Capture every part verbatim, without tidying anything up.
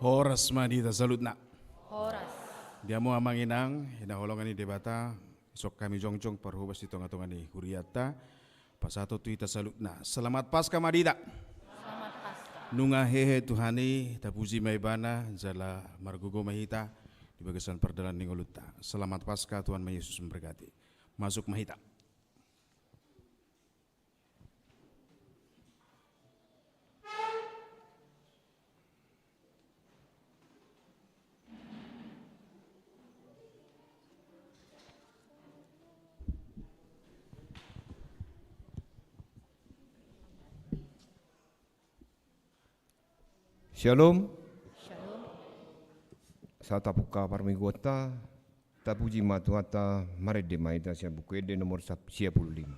Horas ma di hita saluhutna. Horas. Di hamu amang inang, hinaholongan ni Debata, isok hami jongjong parhobas di tongatonga ni hurianta, pasahaton tu hita saluhutna. Selamat Paskah ma di hita. Selamat Paskah. Nunga hehe Tuhan i, tapuji ma Ibana, jala margogo ma hita di bagasan pardalanan ni ngolunta. Selamat Paskah, Tuhan ma Yesus memberkati. Masuk ma hita. Syalom. Syalom. Sahat ma pungka parmingguonta, tapuji ma Tuhanta, marende ma hita sian Buku Ende nomor sap-, sia pulu lima.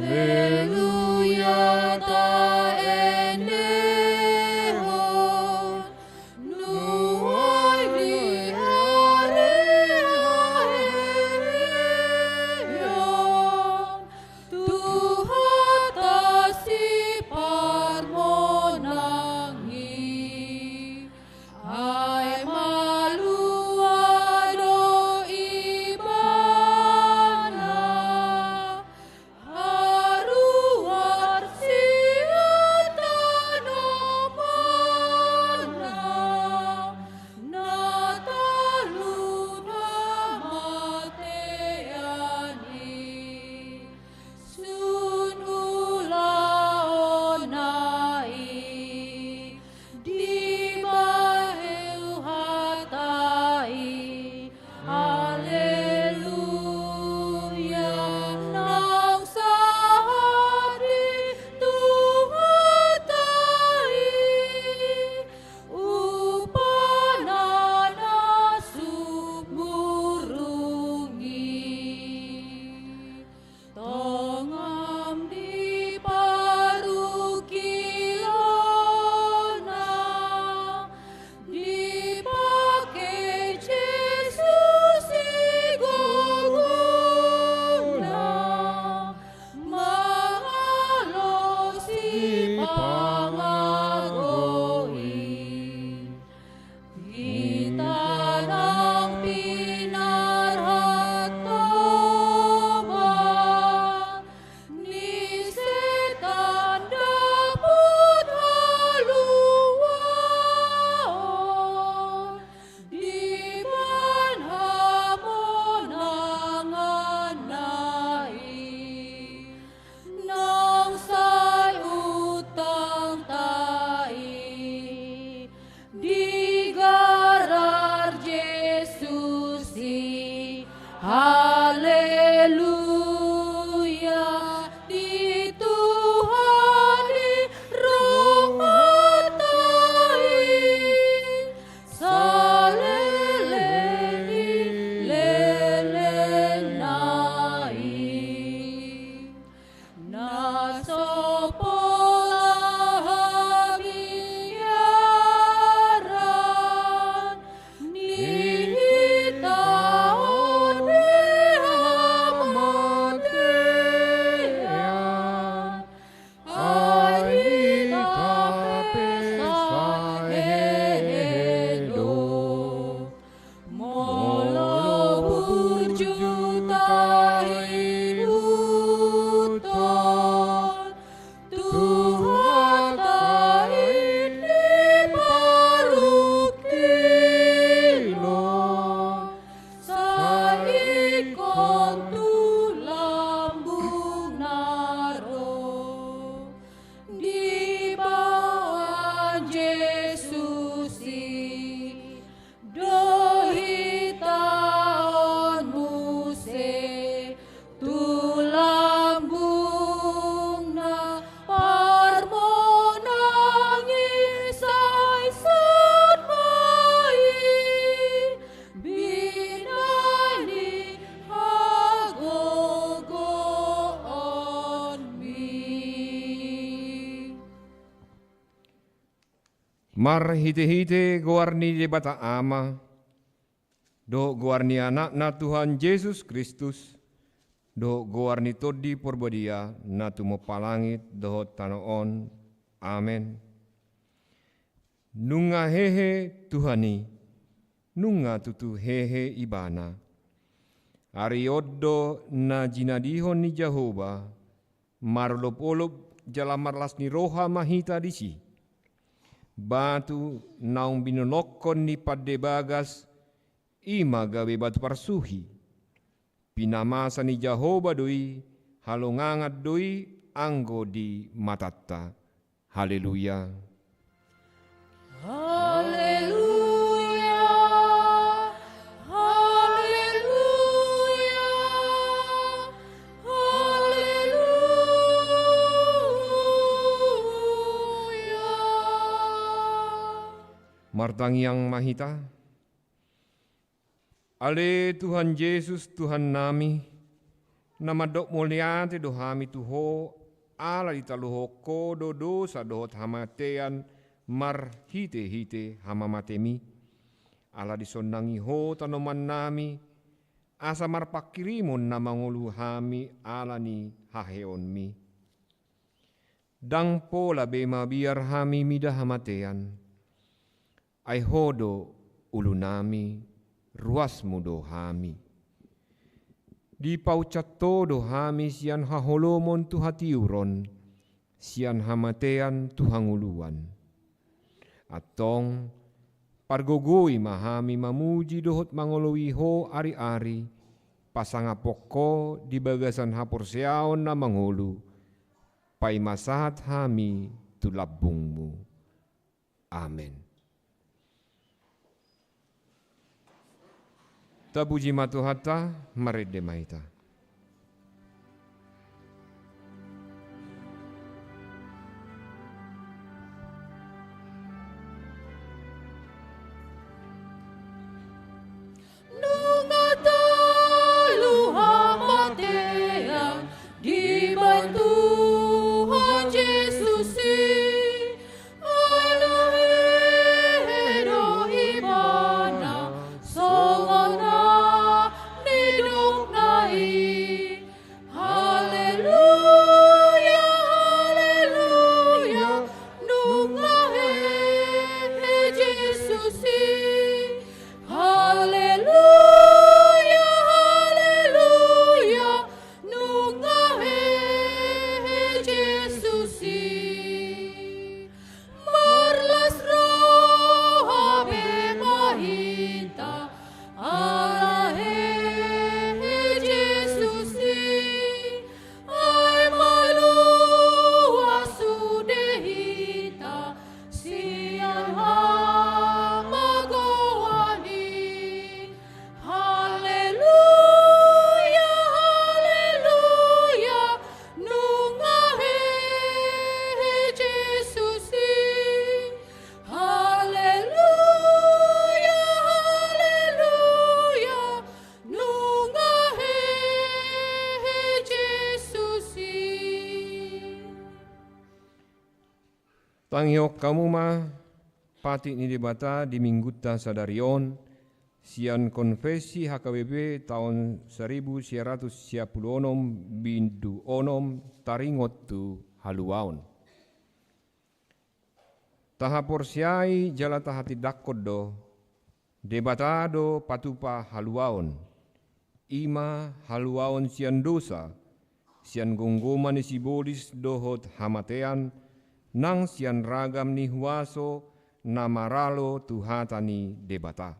Haleluya, taendehon nuaeng di ari akhir. Marhitehite goar ni Debata Ama, dohot goar ni Anakna Tuhan Jesus Kristus, dohot goar ni Tondi Porbadia, na tumompa langit dohot tano on. Amen. Nunga hehe Tuhan i, nunga tutu hehe Ibana. Ari on do na jinadihon ni Jahowa, marolopolop jala marlas ni roha ma hita disi. Batu naung binolongkon ni pande bagas, i ma gabe batu parsuhi. Pinamasa ni Jahowa do i, halongangan do i anggo di matanta. Haleluya. Haleluya. Haleluya. Haleluya. Martangiang ma hita. Ale Tuhan Jesus, Tuhannami, na mandok mauliate do hami tu Ho, ala ditaluhon Ho do dosa dohot hamatean marhitehite hamamatemi. Ala disonnangi Ho tanomannami, asa marpanghirimon na mangolu hami ala ni haheheonmi. Ndang pola be mabiar hami mida hamatean. Ai Ho do ulunami, ruasmu do hami. Dipaunsat Ho do hami sian haholomon tu hatiuron, sian hamatean tu hangoluan. Antong, pargogoi ma hami mamuji dohot mangoloi Ho ari-ari, pasangaphon Ho di bagasan haporseaon na mangolu, paima sahat hami tu lambungmu. Amen. Tapuji ma Tuhanta, marende ma hita. Nunga talu hamatean dibahen Tuhan Jesus i, ai na hehe do Ibana songon na nidokna i. Haleluya, haleluya, nunga hehe Jesus i. Haleluya, haleluya, nunga hehe Jesus i. Marlas roha be ma hita ala hehe Jesus i. Ai malua sude hita sian hamagoan i. Haleluya, haleluya, nunga hehe Jesus i. Haleluya, haleluya, nunga hehe Jesus i. Tangihon hamu ma patik ni Debata di Minggunta sadari on, sian Konfessi H K B P taon saribu sia ratus sia pulu onom bindu onom, taringot tu haluaon. Tahaporseai jala tahatindangkon do, Debata do patupa haluaon, i ma haluaon sian dosa, sian gomgoma ni sibolis dohot hamatean, nang sian ragam ni huaso na maralo tu hata ni Debata.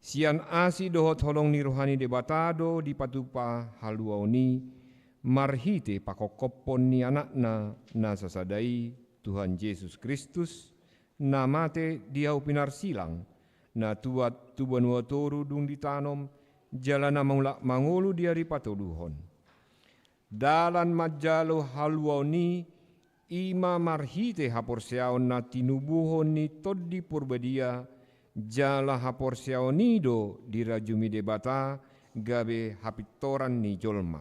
Sian asi dohot holong ni roha ni Debata do dipatupa haluaon i, marhite pakopkopon ni Anakna na sasada i, Tuhan Jesus Kristus, na mate di hau pinarsilang, na tuat tu banua toru dung ditanom, jala na mulak mangolu di ari patoluhon. Dalan manjalo haluaon i, i ma marhite haporseaon na tinubuhon ni Tondi Porbadia, jala haporseaon i do dirajumi Debata gabe hapintoran ni jolma.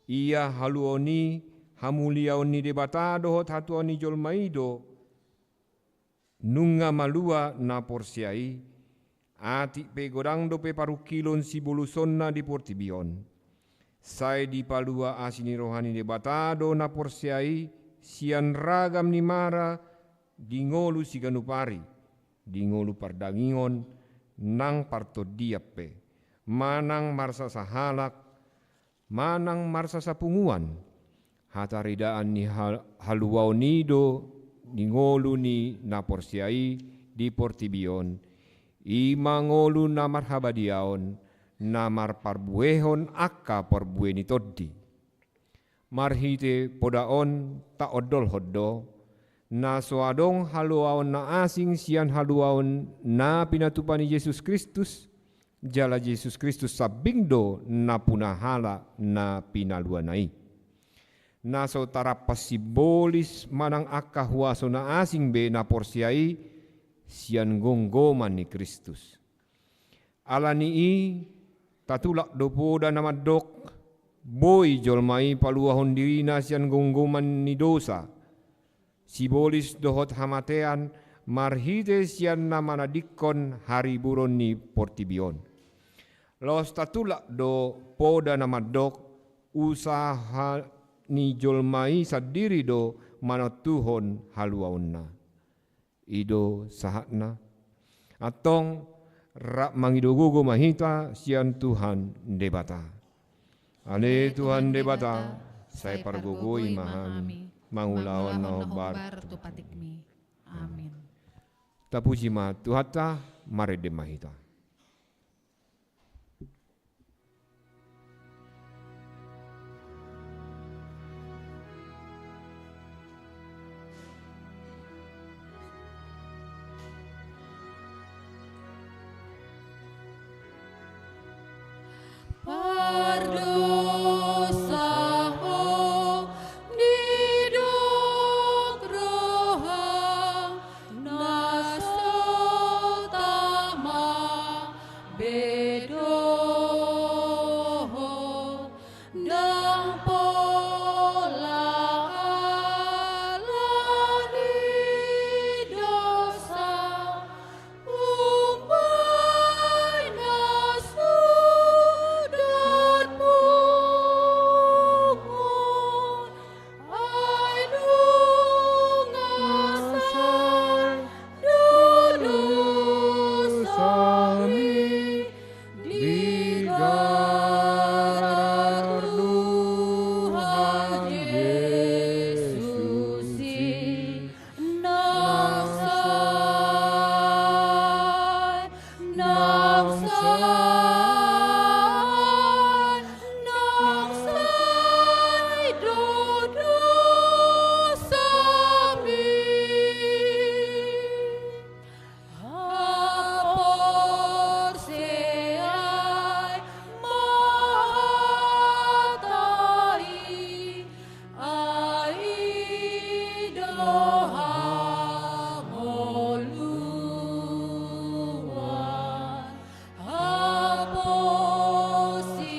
Ia haluaon i, hamuliaon ni Debata dohot hatuaon ni jolma i do, Nunga malua na porsea i, atik pe godang dope parungkilon sibolusonna di portibi on. Sai dipalua asi ni roha ni Debata do na porsea i sian ragam ni mara di ngolu siganup ari, di ngolu pardagingon nang partondian pe, manang marsasahalak, manang marsasapunguan. Hataridaan ni hal-, haluaon i do di ngolu ni na porsea i di portibi on, i ma ngolu na marhabadiaon, na marparbuehon angka parbue ni tondi. Marhite poda on taondolhon do, na so adong haluaon na asing sian haluaon na pinatupa ni Jesus Kristus, jala Jesus Kristus sambing do na punahala na pinaluana i. Na so tarampas simbolis manang angka huaso na asing be na porsea i sian gomgoman ni Kristus. Ala ni i, tatulak do poda na mandok, boi jolma i paluahon dirina sian gomgoman ni dosa, sibolis dohot hamatean, marhite sian na manadingkon hariburon ni portibi on. Laos tatulak do poda na mandok, usaha ni jolma i sandiri do manontuhon haluaonna. I do sahatna. Antong, rap mangido gogo ma hita sian Tuhan Debata. Ale Tuhan Debata, sai pargogoi ma hami mangulahon na hombar tu patikmi. Amin. Tapuji ma Tuhanta, marende ma hita. Pardosahon didok roha na so tama be dohot ndang pola ala ni dosa. Umbahen na suda pungu, ai nunga sai do dosami di garar Tuhan Jesus i. Nang sai, nang sai, nang sai do dosami. Haporseai ma hata i, ai do hangoluan. Haporsi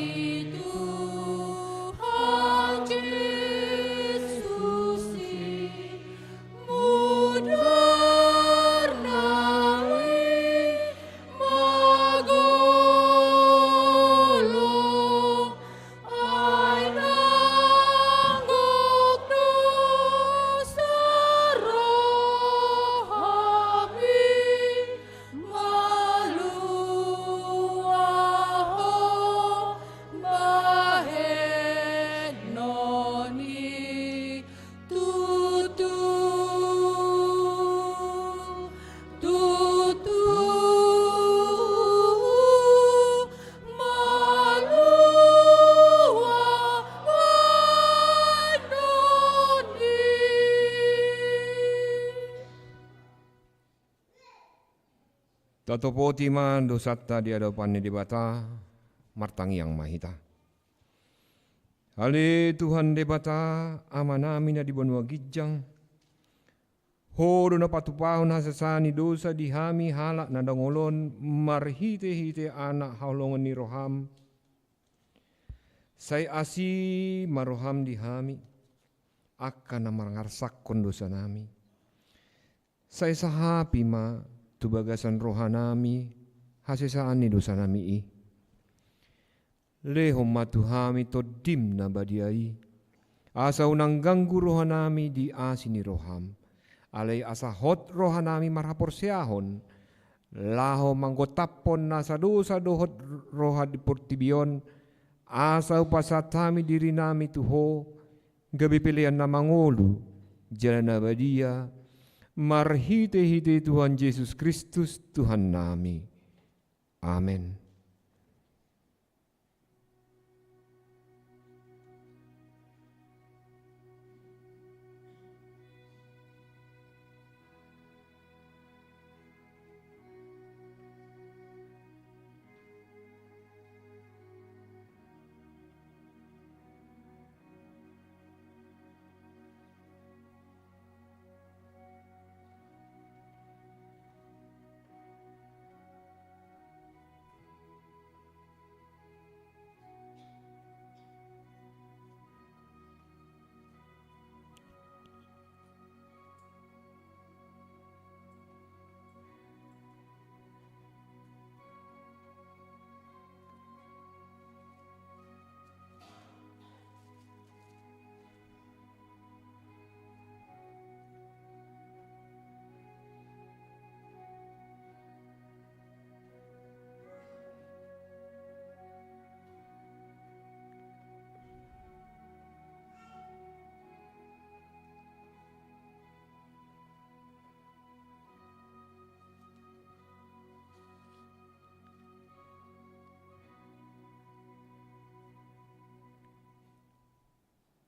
Tuhan Jesus i, mudarna i magolong, ai ndang gok dosa rohami, malua ho bahenon i. Tutu, tutu, malua bahenon i. Tatopoti ma dosanta di adopan ni Debata, martangiang ma hita. Ale Tuhan Debata, Amanami na di banua ginjang, Ho do na patupahon hasesaan ni dosa di hami halak na dangol on marhitehite Anak haholongan ni roham. Sai asi ma roham di hami, angka na mangarsakkon dosanami. Sai sahapi ma tu bagasan rohanami hasesaan ni dosanami i. Lehon ma tu hami Tondim na badia i, asa unang ganggu rohanami di asi ni roham. Alai asa hot rohanami marhaporseaon, laho manggotaphon nasa dosa dohot roha di portibi on, asa hupasahat hami dirinami tu Ho, gabe pelean na mangolu, jala na badia, marhitehite Tuhan Jesus Kristus, Tuhannami. Amen.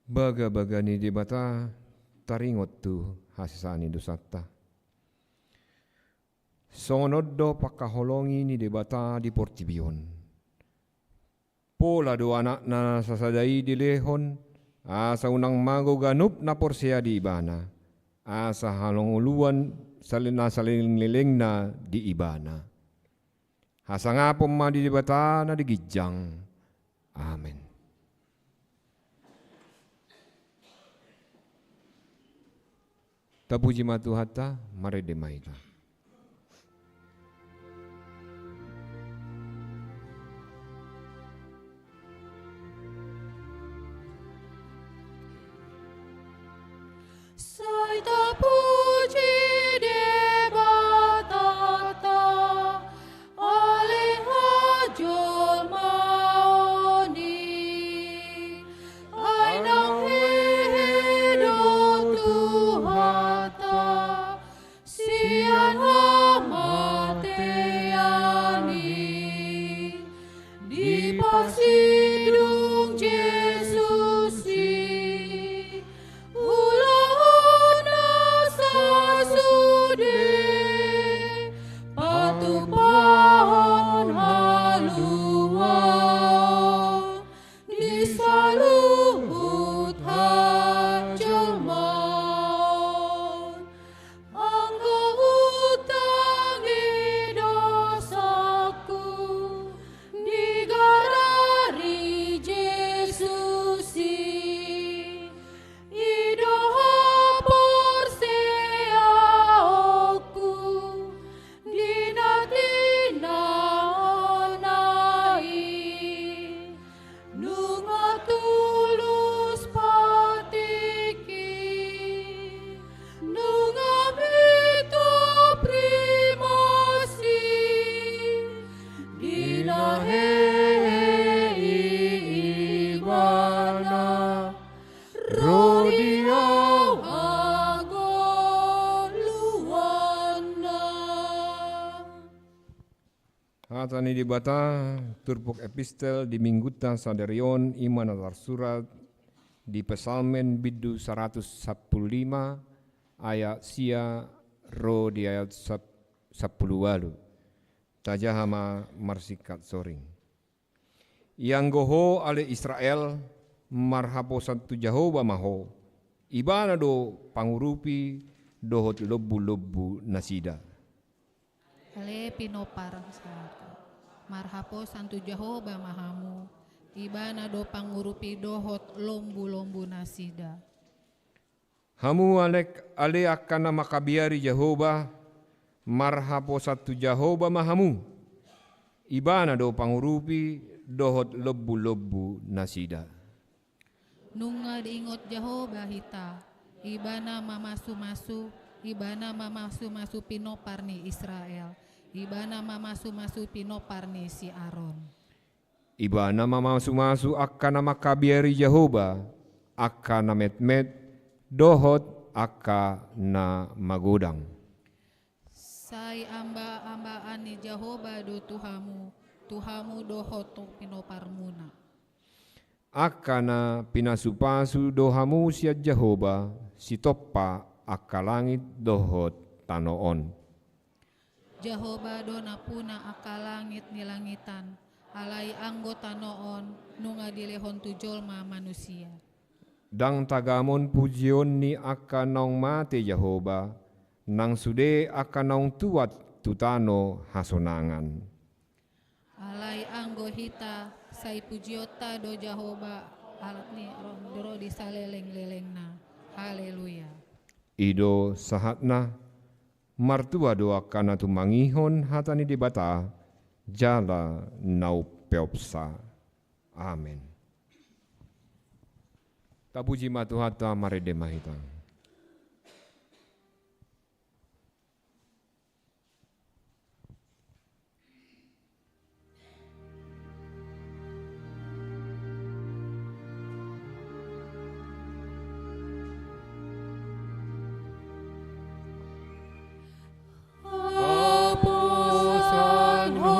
Bagabaga ni Debata taringot tu hasesaan ni dosanta. Songon on do pangkaholongi ni Debata di portibi on. Pola do Anakna sasada i dilehon, asa unang mago ganup na porsea di Ibana, asa hangoluan sal-, na salelenglelengna di Ibana. Hasangapon ma di Debata na di ginjang. Amen. Tapuji ma Tuhanta, marende ma hita. Sai tapuji Debatanta, ale hajolmaon i, ai nang hehe do Tuhanta sian hamatean i. Dipasidung Jesus i, ulaonna sasude, patupahon haluaon di saluhut hajolmaon. Anggo utang ni dosangku, digarari Jesus i, i do haporseaonku di na tinaonna i. Nunga tulus patikki, nunga mitop rimas i, di na hehe i Ibana ro di au hagoluanna. Hata ni Debata, turpuk epistel di Minggunta sadari on, i ma na tarsurat di Psalmen bindu saratus sampulu lima, ayat sia ro di ayat sap-, sampulu ualu. Tajaha ma marsingkat soring. Ianggo ho ale Israel, marhaposan tu Jahowa ma ho, Ibana do pangurupi dohot lombu-lombu nasida. Ale pinompar sahat, marhaposan tu Jahowa ma hamu, Ibana do pangurupi dohot lombu-lombu nasida. Hamu ale, ale angka na mangkabiari Jahowa, marhaposan tu Jahowa ma hamu. Ibana do pangurupi dohot lombu-lombu nasida. Nunga diingot Jahowa hita, Ibana mamasu-masu, Ibana mamasu-masu pinompar ni Israel, Ibana mamasu-masu pinompar ni si Aron. Ibana mamasu-masu angka na mangkabiari Jahowa, angka na metmet, dohot angka na magodang. Sai amba-ambaan ni Jahowa do tu hamu, tu hamu dohot tu pinomparmuna. Angka na pinasu-pasu do hamu sian Jahowa, sitompa angka langit dohot tano on. Jahowa do nampuna angka langit ni langitan, alai anggo tano on nunga dilehon tu jolma manusia. Ndang tagamon pujion ni angka naung mate Jahowa, nang sude angka naung tuat tu tano hasonangan. Alai anggo hita, sai pujionta do Jahowa, alat ni ro, ro di saleleng-lelengna. Haleluya. I do sahatna, martua do angka na tumangihon hata ni Debata, jala na umpeopsa. Amen. Tapuji ma Tuhanta, marende ma hita. Haposan Ho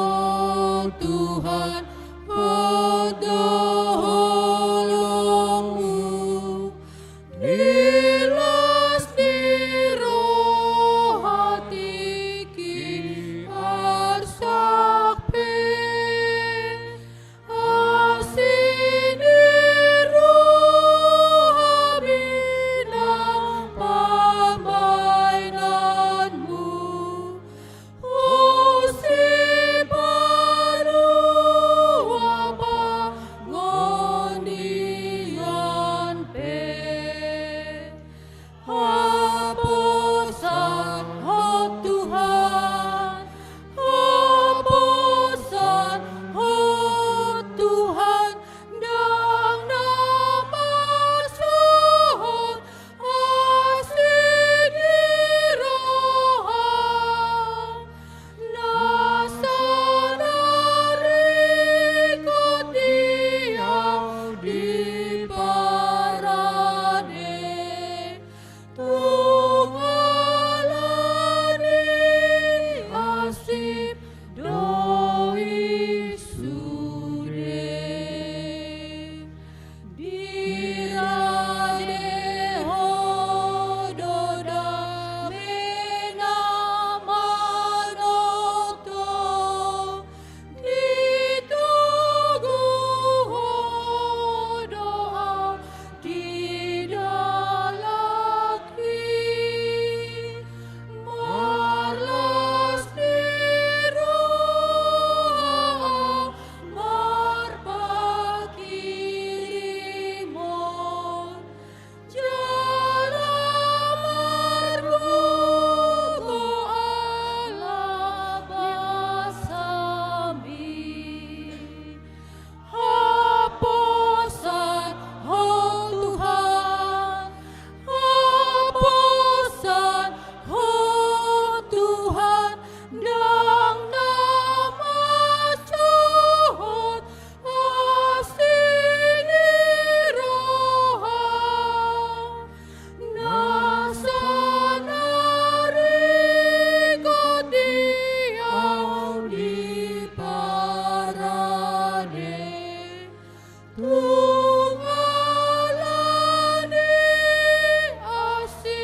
Tuhan, hot do holongmu, di las ni roha tingki arsak pe. Asi ni rohami nang pambahenanmu, ho sipalua pangonian pe. Haposan Ho Tuhan, haposan Ho Tuhan, ndang na marsohot asi ni roha. Na saonari ingkon di ahu di parade, tung ala ni asi do i sude. Dirade Ho do dame na manoto, ditogu Ho do ahu di dalanki, marlas ni roha marpanghirimon, jala margogo ala basami. Haposan Ho Tuhan, haposan Ho Tuhan, ndang na marsohot asi ni roha. Na saonari ingkon di ahu di parade, tung ala ni asi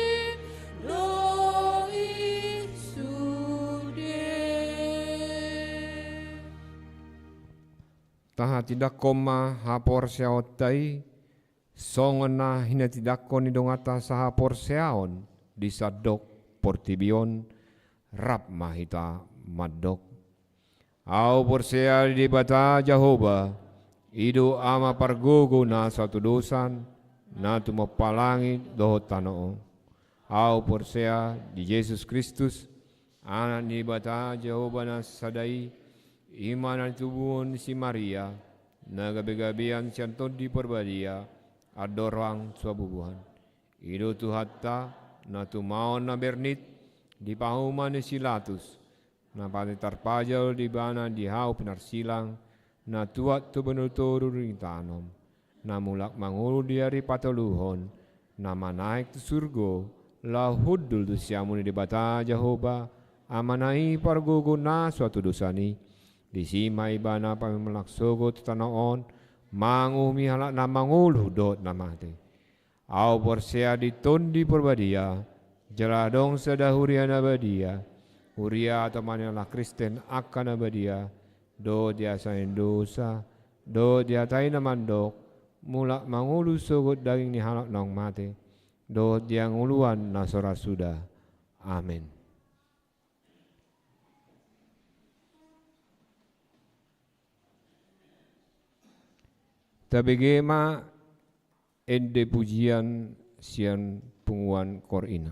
do i sude. Tahatindangkon ma haporseaonta i, songon na hinatindangkon ni donganta sahaporseaon di sandok portibi on, rap ma hita mandok. Ahu porsea di Debata Jahowa, i do Ama pargogo na satudosan, na tumompa langit dohot tano on. Ahu porsea di Jesus Kristus, Anak ni Debata Jahowa na sada i, i ma na tinitubuhon ni si Maria, na gabegabean sian Tondi Parbadia, andorang so bubuhan. I do Tuhanta, na tumaon na bernit, di pahuman ni si Latus, na pati tarpajal di Ibana di hau pinarsilang, na tuat tu banua toru rintanom, na mulak mangolu di ari patoluhon, na manaek tu surgo, laho hundul tu siamun ni Debata Jahowa, Amana i pargogo na so atudosan i. Disi ma Ibana paima mulak sogot tu tano on, manguhumi halak na mangolu dohot na mate. Ahu porsea di Tondi Parbadia, jala adong sada huria na badia, huria tomani halak Kristen angka na badia, dohot di hasesaan ni dosa, dohot di hata i na mandok, mulak mangolu sogot daging ni halak naung mate, dohot di hangoluan na so ra suda. Amen. Tabege ma ende pujian sian punguan koor ina.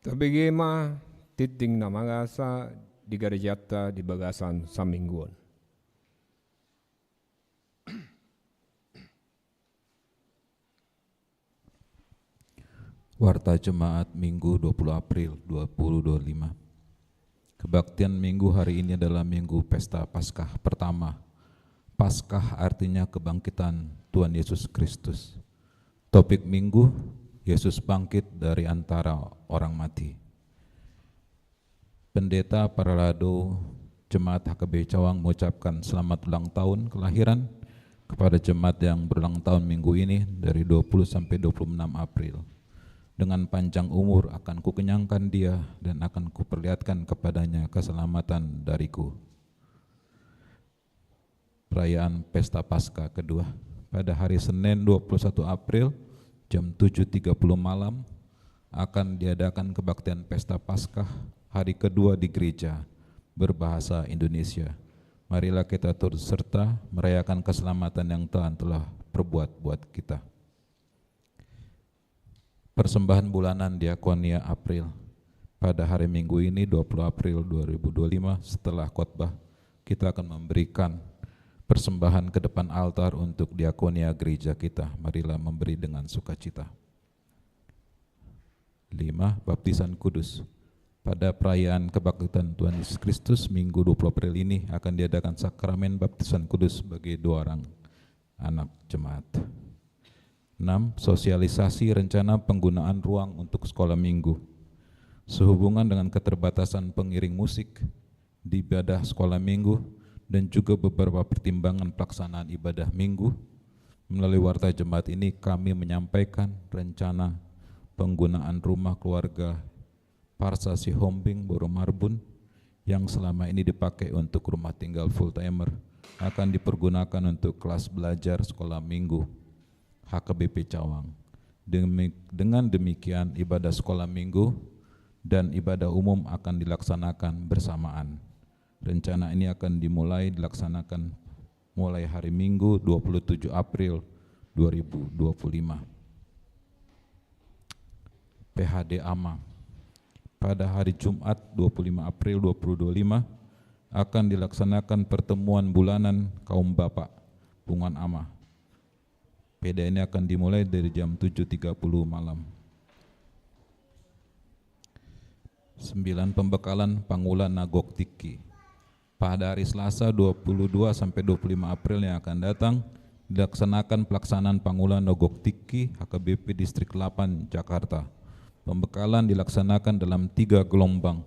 Tabege ma tingting na mangasa di garejanta di bagasan saminggu on. Warta Jemaat, Minggu dua puluh April dua puluh dua puluh lima. Kebaktian Minggu hari ini adalah Minggu Pesta Paskah pertama. Paskah artinya kebangkitan Tuhan Yesus Kristus. Topik Minggu, Yesus bangkit dari antara orang mati. Pendeta Paralado Jemaat H K B Cawang mengucapkan selamat ulang tahun kelahiran kepada jemaat yang berulang tahun minggu ini dari dua puluh sampai dua puluh enam April. Dengan panjang umur akan kukenyangkan dia dan akan kuperlihatkan kepadanya keselamatan dariku. Perayaan Pesta Paskah kedua. Pada hari Senin dua puluh satu April jam tujuh tiga puluh malam akan diadakan kebaktian Pesta Paskah hari kedua di gereja berbahasa Indonesia. Marilah kita turut serta merayakan keselamatan yang Tuhan telah perbuat buat kita. Persembahan bulanan Diakonia April. Pada hari Minggu ini, dua puluh April dua ribu dua puluh lima, setelah khotbah, kita akan memberikan persembahan ke depan altar untuk diakonia gereja kita. Marilah memberi dengan sukacita. Lima, baptisan kudus. Pada perayaan kebangkitan Tuhan Yesus Kristus, Minggu dua puluh April ini akan diadakan sakramen baptisan kudus bagi dua orang anak jemaat. Enam, sosialisasi rencana penggunaan ruang untuk sekolah minggu. Sehubungan dengan keterbatasan pengiring musik di ibadah sekolah minggu dan juga beberapa pertimbangan pelaksanaan ibadah minggu, melalui warta jemaat ini kami menyampaikan rencana penggunaan rumah keluarga Parsa Sihombing, Boru Marbun, yang selama ini dipakai untuk rumah tinggal full timer akan dipergunakan untuk kelas belajar sekolah minggu H K B P Cawang. Demi-, dengan demikian, ibadah sekolah minggu dan ibadah umum akan dilaksanakan bersamaan. Rencana ini akan dimulai dilaksanakan mulai hari Minggu, dua puluh tujuh April dua ribu dua puluh lima. P H D Ama. Pada hari Jumat, dua puluh lima April dua ribu dua puluh lima, akan dilaksanakan pertemuan bulanan kaum bapak, punguan ama. P H D ini akan dimulai dari jam tujuh tiga puluh malam. Sembilan, pembekalan pangula na gok tingki. Pada hari Selasa, dua puluh dua sampai dua puluh lima April yang akan datang, dilaksanakan pelaksanaan pangula na gok tingki H K B P Distrik delapan, Jakarta. Pembekalan dilaksanakan dalam tiga gelombang.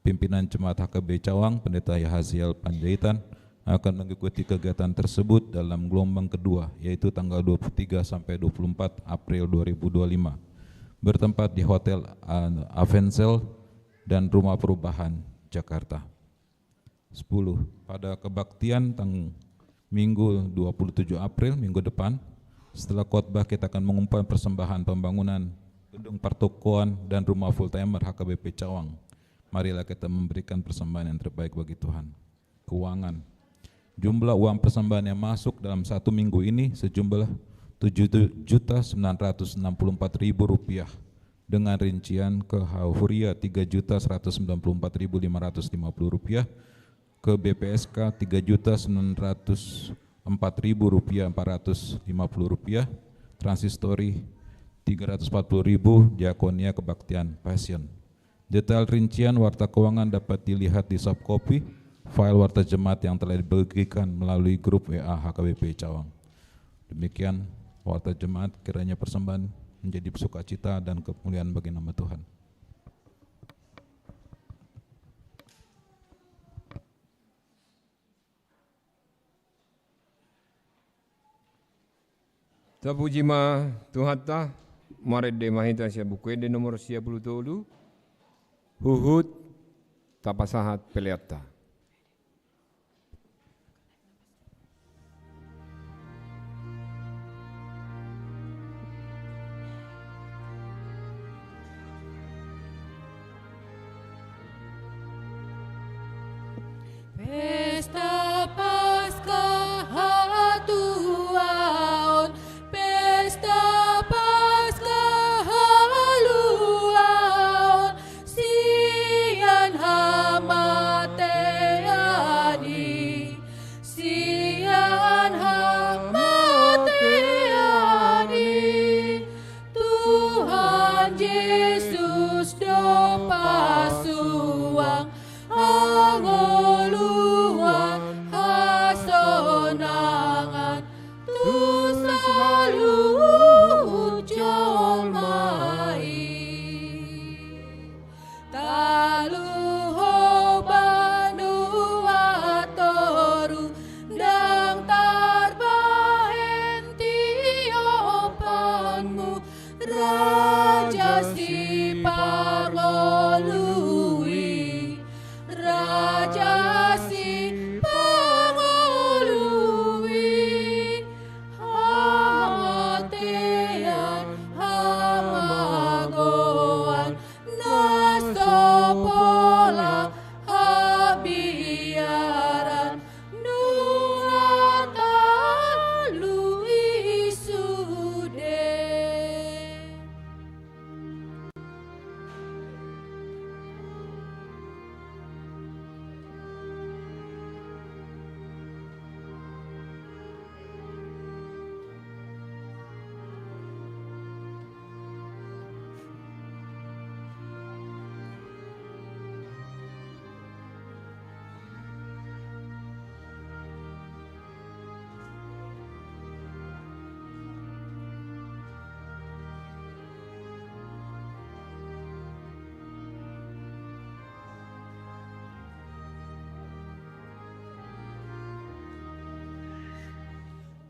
Pimpinan Jemaat H K B Cawang, Pendeta Yahaziel Panjaitan, akan mengikuti kegiatan tersebut dalam gelombang kedua, yaitu tanggal dua puluh tiga sampai dua puluh empat April dua ribu dua puluh lima, bertempat di Hotel, eh, Avensel dan Rumah Perubahan, Jakarta. Sepuluh, pada kebaktian tang-, Minggu dua puluh tujuh April, minggu depan, setelah khotbah, kita akan mengumumkan persembahan pembangunan gedung pertokoan dan rumah full timer H K B P Cawang. Marilah kita memberikan persembahan yang terbaik bagi Tuhan. Keuangan. Jumlah uang persembahan yang masuk dalam satu minggu ini sejumlah tujuh juta sembilan ratus enam puluh empat ribu rupiah, dengan rincian ke Huria tiga juta seratus sembilan puluh empat ribu lima ratus lima puluh rupiah, ke B P S K tiga juta sembilan ratus empat ribu rupiah empat ratus lima puluh rupiah, Transistori tiga ratus empat puluh ribu, Diakonia Kebaktian Passion. Detail rincian warta keuangan dapat dilihat di subkopi file warta jemaat yang telah dibagikan melalui grup W A H K B P Cawang. Demikian warta jemaat, kiranya persembahan menjadi sukacita dan kemuliaan bagi nama Tuhan. Tapuji ma Tuhanta, marende ma hita sian Buku Ende nomor sia pulu tolu, huhut tapasahat peleanta. Pesta Paskah hatuaon, Pesta Paskah haluaon, Jesus do pasuang, hangoluan, hasonangan tu saluhut jolma i. Taluhon banua toru ndang tarbahen tiopanmu, Raja Sipangolu i, Raja Sipangolu i. Hamatean, hamagoan, na so pola habiaran, nunga talu i sude.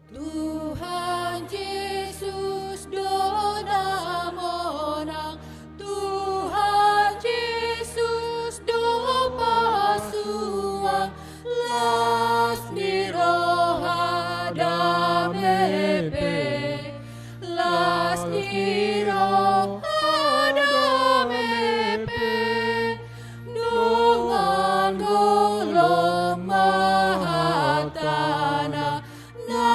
Tuhan Jesus do na monang, Tuhan Jesus do pasuang, las ni roha dame pe, las ni roha dame pe, nunga golom ma hatana, na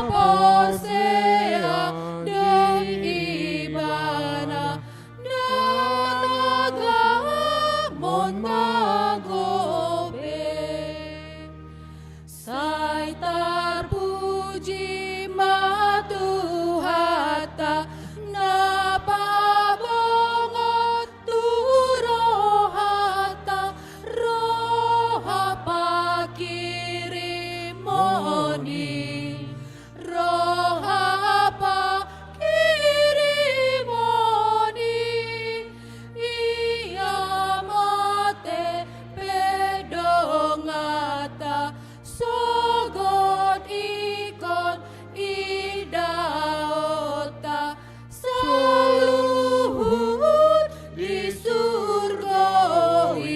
porsea di Ibana, na tagamon mago be. Sai tarpuji ma Tuhanta, na pabongot tu rohanta roha panghirimon i, roha panghirimon i. Ia mate pe donganta, sogot ingkon idaonta saluhut di surgo i.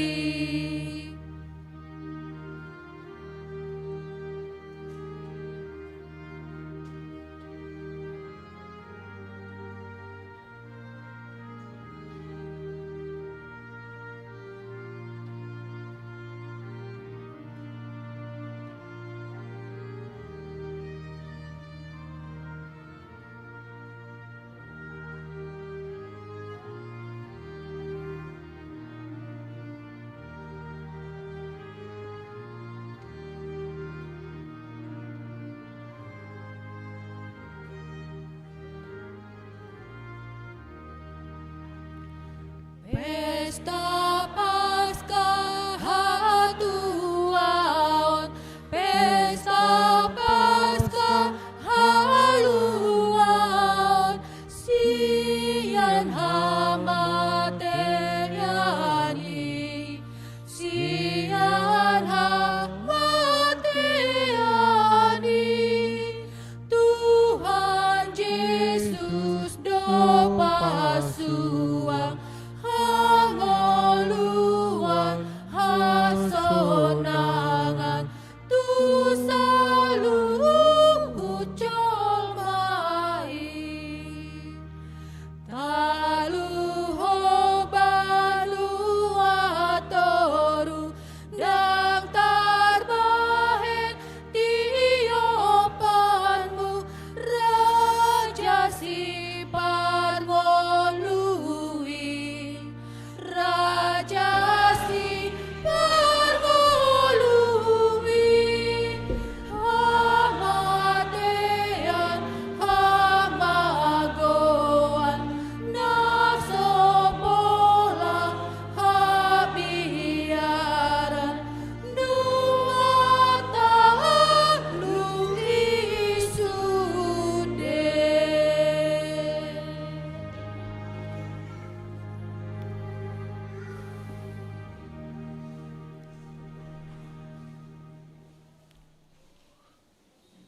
Pesta Paskah hatuaon, Pesta Paskah haluaon, sian hamatean i, sian hamatean i. Tuhan Jesus do pasuang, hangoluan, hasonangan tu saluhut jolma i. Talu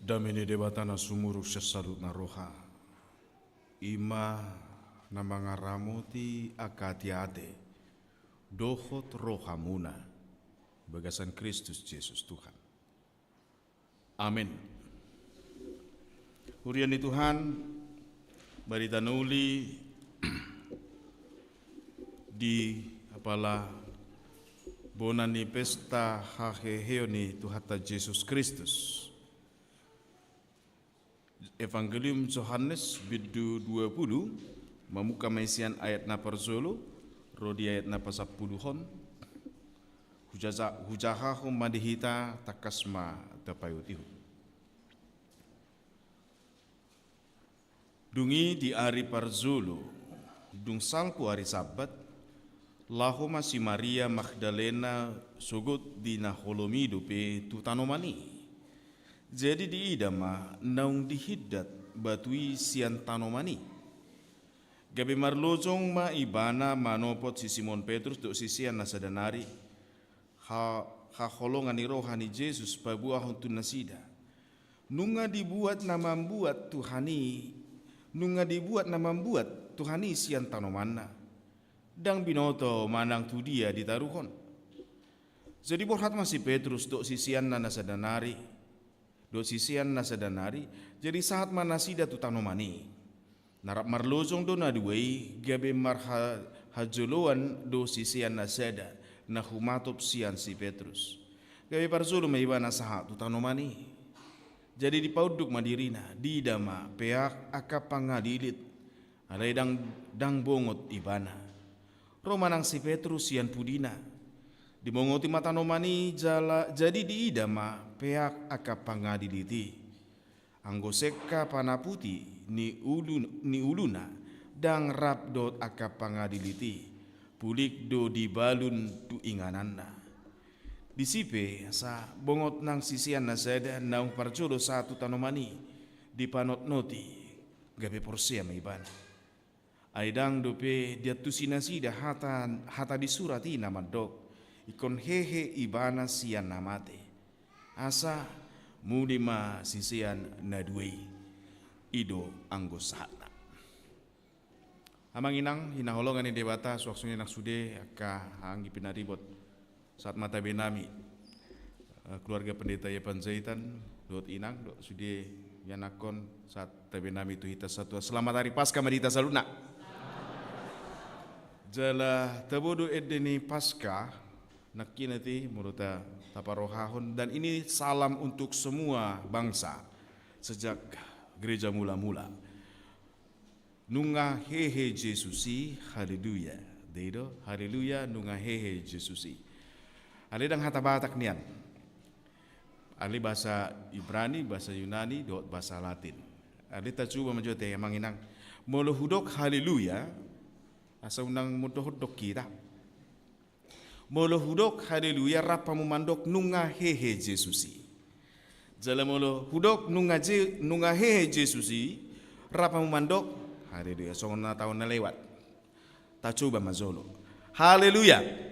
Dame ni Debata na sumurung sian saluhutna roha, i ma na mangaramoti angka ateate dohot rohamuna di bagasan Kristus Jesus Tuhan. Amen. Huria ni Tuhan, barita na uli di apala bona ni pesta haheheon ni Tuhanta Jesus Kristus. Evangelium Johannes bindu dua pulu, mamungka ma i sian ayat na parjolo ro di ayat na pasampuluhon. Hujaha-, hujahahon ma di hita, tangkas ma tapaihutihut. Dung i di ari parjolo, dung salpu ari Sabbat, laho ma si Maria Magdalena sogot di na holom i dope tu tanoman i. Jadi diida ma naung dihindat batu i sian tanoman i. Gabe marlojong ma ibana manopot si Simon Petrus dohot sisean na sada nari, ha-, haholongan ni roha ni Jesus paboahon tu nasida. Nunga dibuat na mambuat Tuhan i, nunga dibuat na mambuat Tuhan i sian tanomanna. Ndang binoto manang tu dia ditaruhon. Jadi borhat ma si Petrus dohot siseanna na sada nari, dohot sisean na sada nari, jadi sahat ma nasida tu tanoman i. Na rap marlojong do na dua i, gabe marha-, hajoloan do sisean na sada na humatop sian si Petrus. Gabe parjolo ma ibana sahat tu tanoman i. Jadi dipaunduk ma dirina, diida ma peak angka pangalilit, alai ndang, ndang bongot ibana. Ro ma nang si Petrus sian pudina. Dimongoti ma tanoman i jala, jadi diida ma peak angka pangalilit i. Anggo sengka panaputi ni ulu-, ni uluna, ndang rap dohot angka pangalilit i, pulik do dibalun tu ingananna. Disi pe asa bongot nang sisean na sada naung parjolo sahat tu tanoman i, dipanotnoti, gabe porsea ma ibana. Ai ndang dope diantusi nasida hata, hata di surat i na mandok, ingkon hehe ibana sian na mate. Asa muli ma sisean na dua i. I do anggo sahatna. Amang inang, hinaholongan ni Debata, suang songon i nang sude angka anggi pinaribot sahat ma tabe nami, eh, keluarga Pendeta Ia Panjaitan, dohot inang, dohot sude ianakhon, sahat tabe nami tu hita satua. Selamat Hari Paskah ma di hita saluhutna. Jala tabo do ende ni Paskah, nangkin ate molo ta-, taparohahon, dan ini salam untuk semua bangsa sejak gereja mula-mula. Nunga hehe Jesus i, haleluya. Dei do, haleluya, nunga hehe Jesus i. Alai ndang hata Batak nian. Alai bahasa Ibrani, bahasa Yunani, dohot bahasa Latin. Alai tacoba ma jo ate amang inang. Molo hudok haleluya, asa unang mondok-ondok hita. Molo hudok haleluya, rap hamu mandok nunga hehe Jesus i. Jala molo hudok nunga Je-, nunga hehe Jesus i, rap hamu mandok haleluya, songon na taon na lewat. Tacoba ma jolo. Haleluya.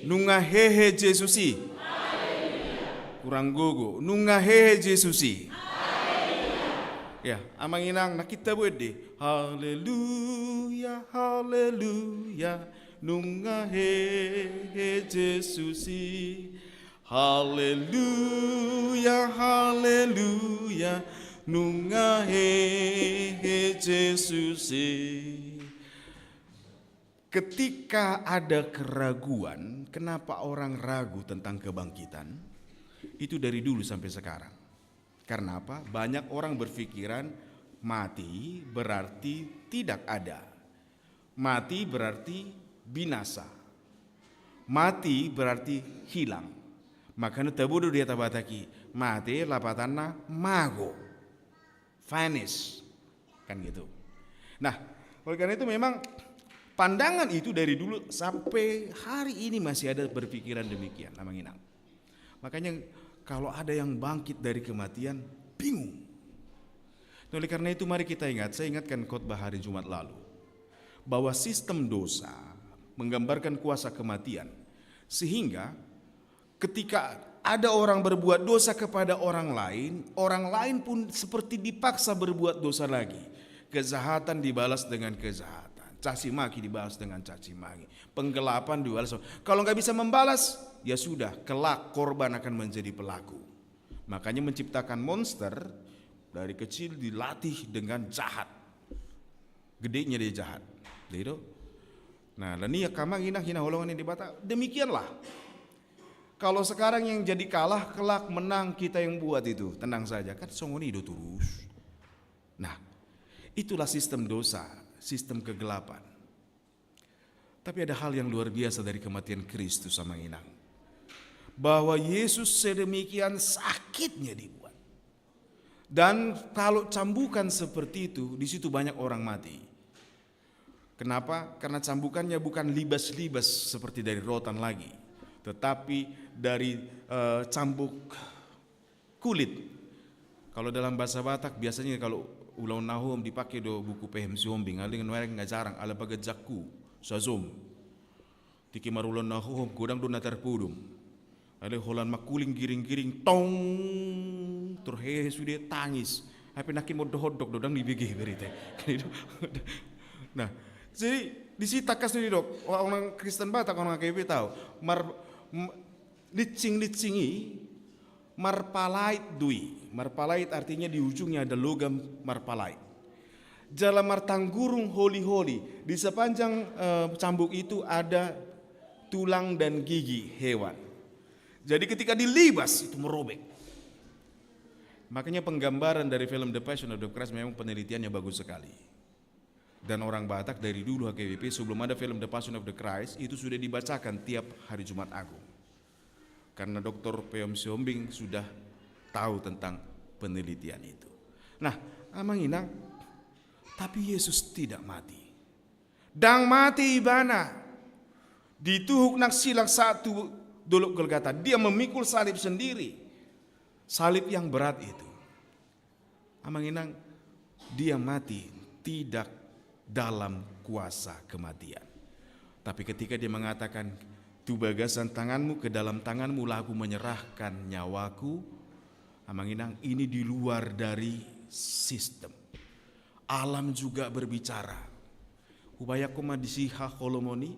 Nunga hehe Jesus i. Kurang gogo. Nunga hehe Jesus i. Ya, amang inang, nangkin tabo ende. Haleluya, haleluya, nunga hehe Jesus i. Haleluya, haleluya, nunga hehe Jesus i. Ketika ada keraguan, kenapa orang ragu tentang kebangkitan? Itu dari dulu sampai sekarang. Karena apa? Banyak orang berpikiran mati berarti tidak ada. Mati berarti binasa. Mati berarti hilang. Makana tabo do di hata Batak i, mate lapatanna mago. Vanish. Kan gitu. Nah, oleh karena itu memang pandangan itu dari dulu sampai hari ini masih ada berpikiran demikian, amang inang. Makanya kalau ada yang bangkit dari kematian, bingung. Nah, oleh karena itu mari kita ingat, saya ingatkan khotbah hari Jumat lalu, bahwa sistem dosa menggambarkan kuasa kematian, sehingga ketika Ada orang berbuat dosa kepada orang lain, orang lain pun seperti dipaksa berbuat dosa lagi. Kejahatan dibalas dengan kejahatan, caci maki dibalas dengan caci maki, penggelapan dibalas. Kalau nggak bisa membalas, ya sudah, kelak korban akan menjadi pelaku. Makanya menciptakan monster dari kecil dilatih dengan jahat. Gedenya dia jahat. Jadi itu. Nah, dan ia kamang inang hinaholongan yang dibata. Demikianlah. Kalau sekarang yang jadi kalah, kelak menang kita yang buat itu. Tenang saja, kan songon i do terus. Nah, itulah sistem dosa, sistem kegelapan. Tapi ada hal yang luar biasa dari kematian Kristus, amang inang. Bahwa Yesus sedemikian sakitnya dibuat. Dan kalau cambukan seperti itu, di situ banyak orang mati. Kenapa? Karena cambukannya bukan libas-libas seperti dari rotan lagi, tetapi dari, eh, cambuk kulit. Kalau dalam bahasa Batak, biasanya kalau ulaon na hohom dipake do buku P M Sihombing, alai nuaeng nga jarang, ala paga jakku, sajom. Tingki marulaon na hohom, godang do na tarpodom. Alai holan mangkuling giring-giring, tong, tor hehe sude tangis. Hape nangkin modok-modok do, ndang dibege berita. Nah, jadi di sini tangkas do didok, orang Kristen Batak, orang K B B tahu. Mar, m-, Lincing-lincing i marpalait do i. Marpalait artinya di ujungnya ada logam marpalait. Jala martanggurung holi-holi. Di sepanjang, eh, cambuk itu ada tulang dan gigi hewan. Jadi ketika dilibas itu merobek. Makanya penggambaran dari film The Passion of the Christ memang penelitiannya bagus sekali. Dan orang Batak dari dulu H K B P, sebelum ada film The Passion of the Christ, itu sudah dibacakan tiap hari Jumat Agung. Karena dokter P M Sihombing sudah tahu tentang penelitian itu. Nah, amang inang, tapi Yesus tidak mati. Ndang mati ibana. Dituhuk nang silak sahat tu dolok Golgata. Dia memikul salib sendiri. Salib yang berat itu. Amang inang, dia mati tidak dalam kuasa kematian. Tapi ketika dia mengatakan, "Tu bagasan tanganmu, ke dalam tanganmu lah aku menyerahkan nyawaku," amang inang, ini di luar dari sistem. Alam juga berbicara. Hubayangkon ma disi haholomon i,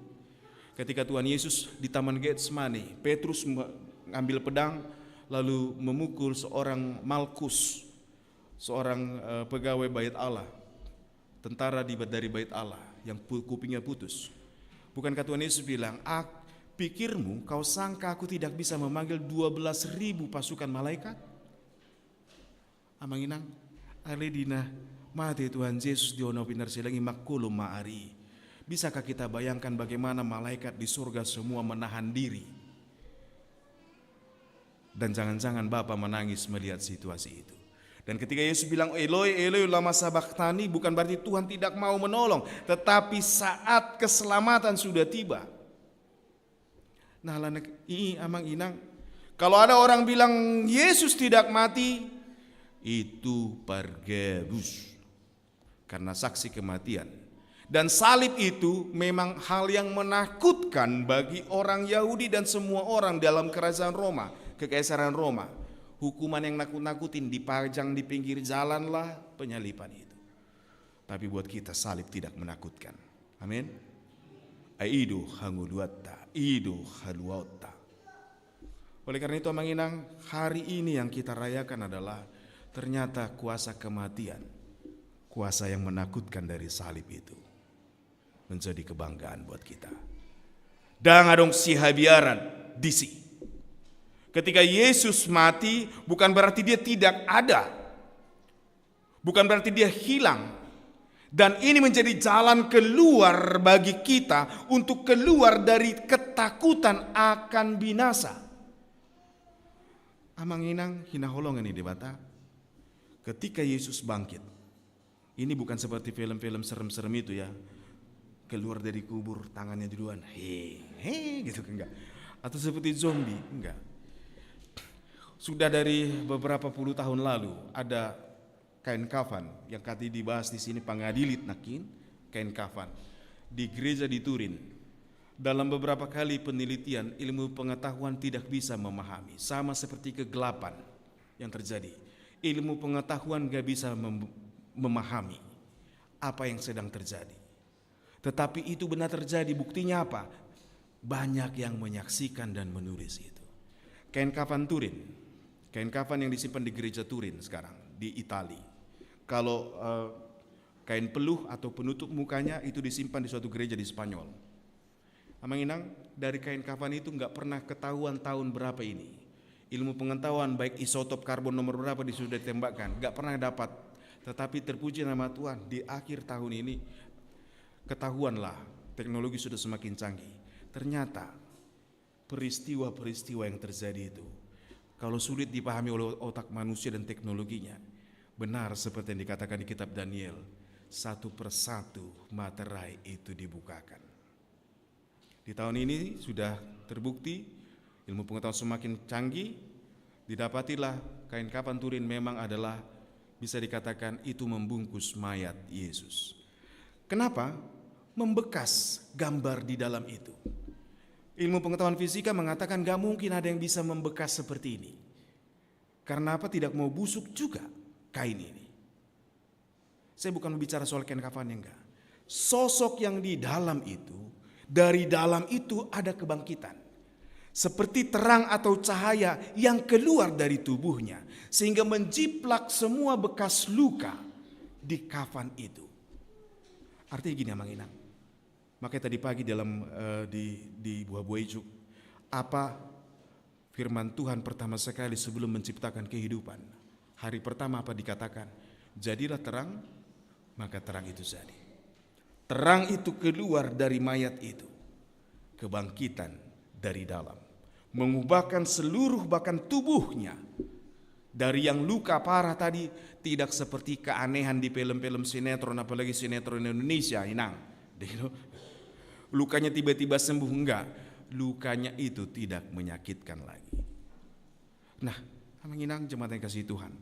ketika Tuhan Yesus di Taman Getsemani, Petrus me-, ngambil pedang, lalu memukul seorang Malkus, seorang, eh, pegawai Bait Allah, tentara di, dari Bait Allah, yang pu-, kupingnya putus. Bukankah Tuhan Yesus bilang, "Ah, pikirmu, kau sangka aku tidak bisa memanggil dua belas ribu pasukan malaikat?" Amang inang, alai di na mate Tuhan Jesus di onom pinarsilang i, mangkolom ma ari i. Bisakah kita bayangkan bagaimana malaikat di surga semua menahan diri? Dan jangan-jangan Bapa menangis melihat situasi itu. Dan ketika Yesus bilang, "Eloi, Eloi, lama sabachthani," bukan berarti Tuhan tidak mau menolong, tetapi saat keselamatan sudah tiba. Nah, alana i, amang inang, kalau ada orang bilang Yesus tidak mati, itu pargabus. Karena saksi kematian. Dan salib itu memang hal yang menakutkan bagi orang Yahudi dan semua orang dalam kerajaan Roma, kekaisaran Roma. Hukuman yang nakut-nakutin, dipajang di pinggir jalan lah, penyaliban itu. Tapi buat kita, salib tidak menakutkan. Amin. Ai i do hangoluanta, i do haluaonta. Oleh karena itu, amang inang, hari ini yang kita rayakan adalah ternyata kuasa kematian, kuasa yang menakutkan dari salib itu menjadi kebanggaan buat kita. Ndang adong sihabiaran disi. Ketika Yesus mati, bukan berarti dia tidak ada. Bukan berarti dia hilang. Dan ini menjadi jalan keluar bagi kita untuk keluar dari ketakutan akan binasa. Amang inang hinaholongan ni Debata, ketika Yesus bangkit, ini bukan seperti film-film serem-serem itu ya, keluar dari kubur, tangannya duluan, he, he, gitu, enggak. Atau seperti zombie, enggak. Sudah dari beberapa puluh tahun lalu, ada kain kafan yang tadi dibahas di sini, pangadilit nangkin, kain kafan di gereja di Turin. Dalam beberapa kali penelitian, ilmu pengetahuan tidak bisa memahami, sama seperti kegelapan yang terjadi. Ilmu pengetahuan nggak bisa mem- memahami apa yang sedang terjadi. Tetapi itu benar terjadi. Buktinya apa? Banyak yang menyaksikan dan menulis itu. Kain kafan Turin, kain kafan yang disimpan di gereja Turin sekarang di Itali. Kalau eh, kain peluh atau penutup mukanya itu disimpan di suatu gereja di Spanyol. Amang Inang, dari kain kafan itu nggak pernah ketahuan tahun berapa ini. Ilmu pengetahuan baik isotop karbon nomor berapa di sudah ditembakkan, nggak pernah dapat. Tetapi terpuji nama Tuhan, di akhir tahun ini ketahuanlah, teknologi sudah semakin canggih. Ternyata peristiwa-peristiwa yang terjadi itu, kalau sulit dipahami oleh otak manusia dan teknologinya, benar seperti yang dikatakan di kitab Daniel, satu persatu materai itu dibukakan. Di tahun ini sudah terbukti, ilmu pengetahuan semakin canggih, didapatilah kain kafan Turin memang adalah, bisa dikatakan, itu membungkus mayat Yesus. Kenapa? Membekas gambar di dalam itu. Ilmu pengetahuan fisika mengatakan nggak mungkin ada yang bisa membekas seperti ini. Karena apa? Tidak mau busuk juga kain ini. Saya bukan bicara soal kain kafannya, enggak. Sosok yang di dalam itu, dari dalam itu ada kebangkitan. Seperti terang atau cahaya yang keluar dari tubuhnya, sehingga menjiplak semua bekas luka di kafan itu. Artinya gini, Amang Inang. Makanya tadi pagi dalam eh, di di buah-buah ijuk, apa firman Tuhan pertama sekali sebelum menciptakan kehidupan? Hari pertama apa dikatakan? Jadilah terang, maka terang itu jadi. Terang itu keluar dari mayat itu, kebangkitan dari dalam, mengubahkan seluruh bahkan tubuhnya. Dari yang luka parah tadi, tidak seperti keanehan di film-film sinetron, apalagi sinetron Indonesia, Inang. Lukanya tiba-tiba sembuh, enggak. Lukanya itu tidak menyakitkan lagi. Nah, Amang Inang, jemaat yang kasih Tuhan,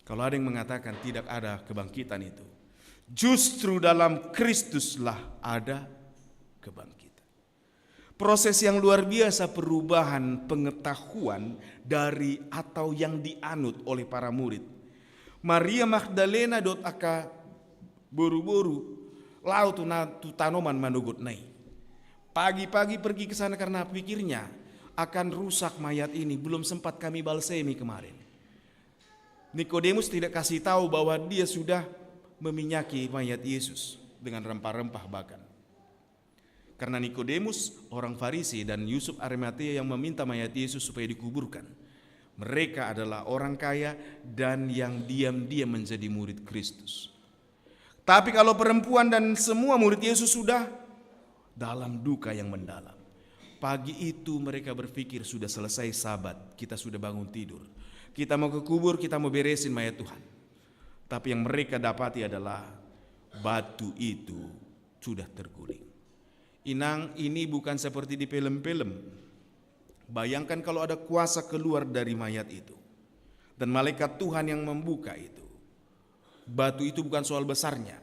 kalau ada yang mengatakan tidak ada kebangkitan itu, justru dalam Kristuslah ada kebangkitan. Proses yang luar biasa perubahan pengetahuan dari atau yang dianut oleh para murid. Maria Magdalena dohot angka boru-boru laho tu, na, tu tanoman manogot na i. Pagi-pagi pergi ke sana karena pikirnya akan rusak mayat ini, belum sempat kami balsemi kemarin. Nikodemus tidak kasih tahu bahwa dia sudah meminyaki mayat Yesus dengan rempah-rempah bahkan. Karena Nikodemus, orang Farisi, dan Yusuf Arimatea yang meminta mayat Yesus supaya dikuburkan. Mereka adalah orang kaya dan yang diam-diam menjadi murid Kristus. Tapi kalau perempuan dan semua murid Yesus sudah dalam duka yang mendalam. Pagi itu mereka berpikir sudah selesai Sabat, kita sudah bangun tidur. Kita mau ke kubur, kita mau beresin mayat Tuhan. Tapi yang mereka dapati adalah batu itu sudah terguling. Inang, ini bukan seperti di film-film. Bayangkan kalau ada kuasa keluar dari mayat itu. Dan malaikat Tuhan yang membuka itu. Batu itu bukan soal besarnya.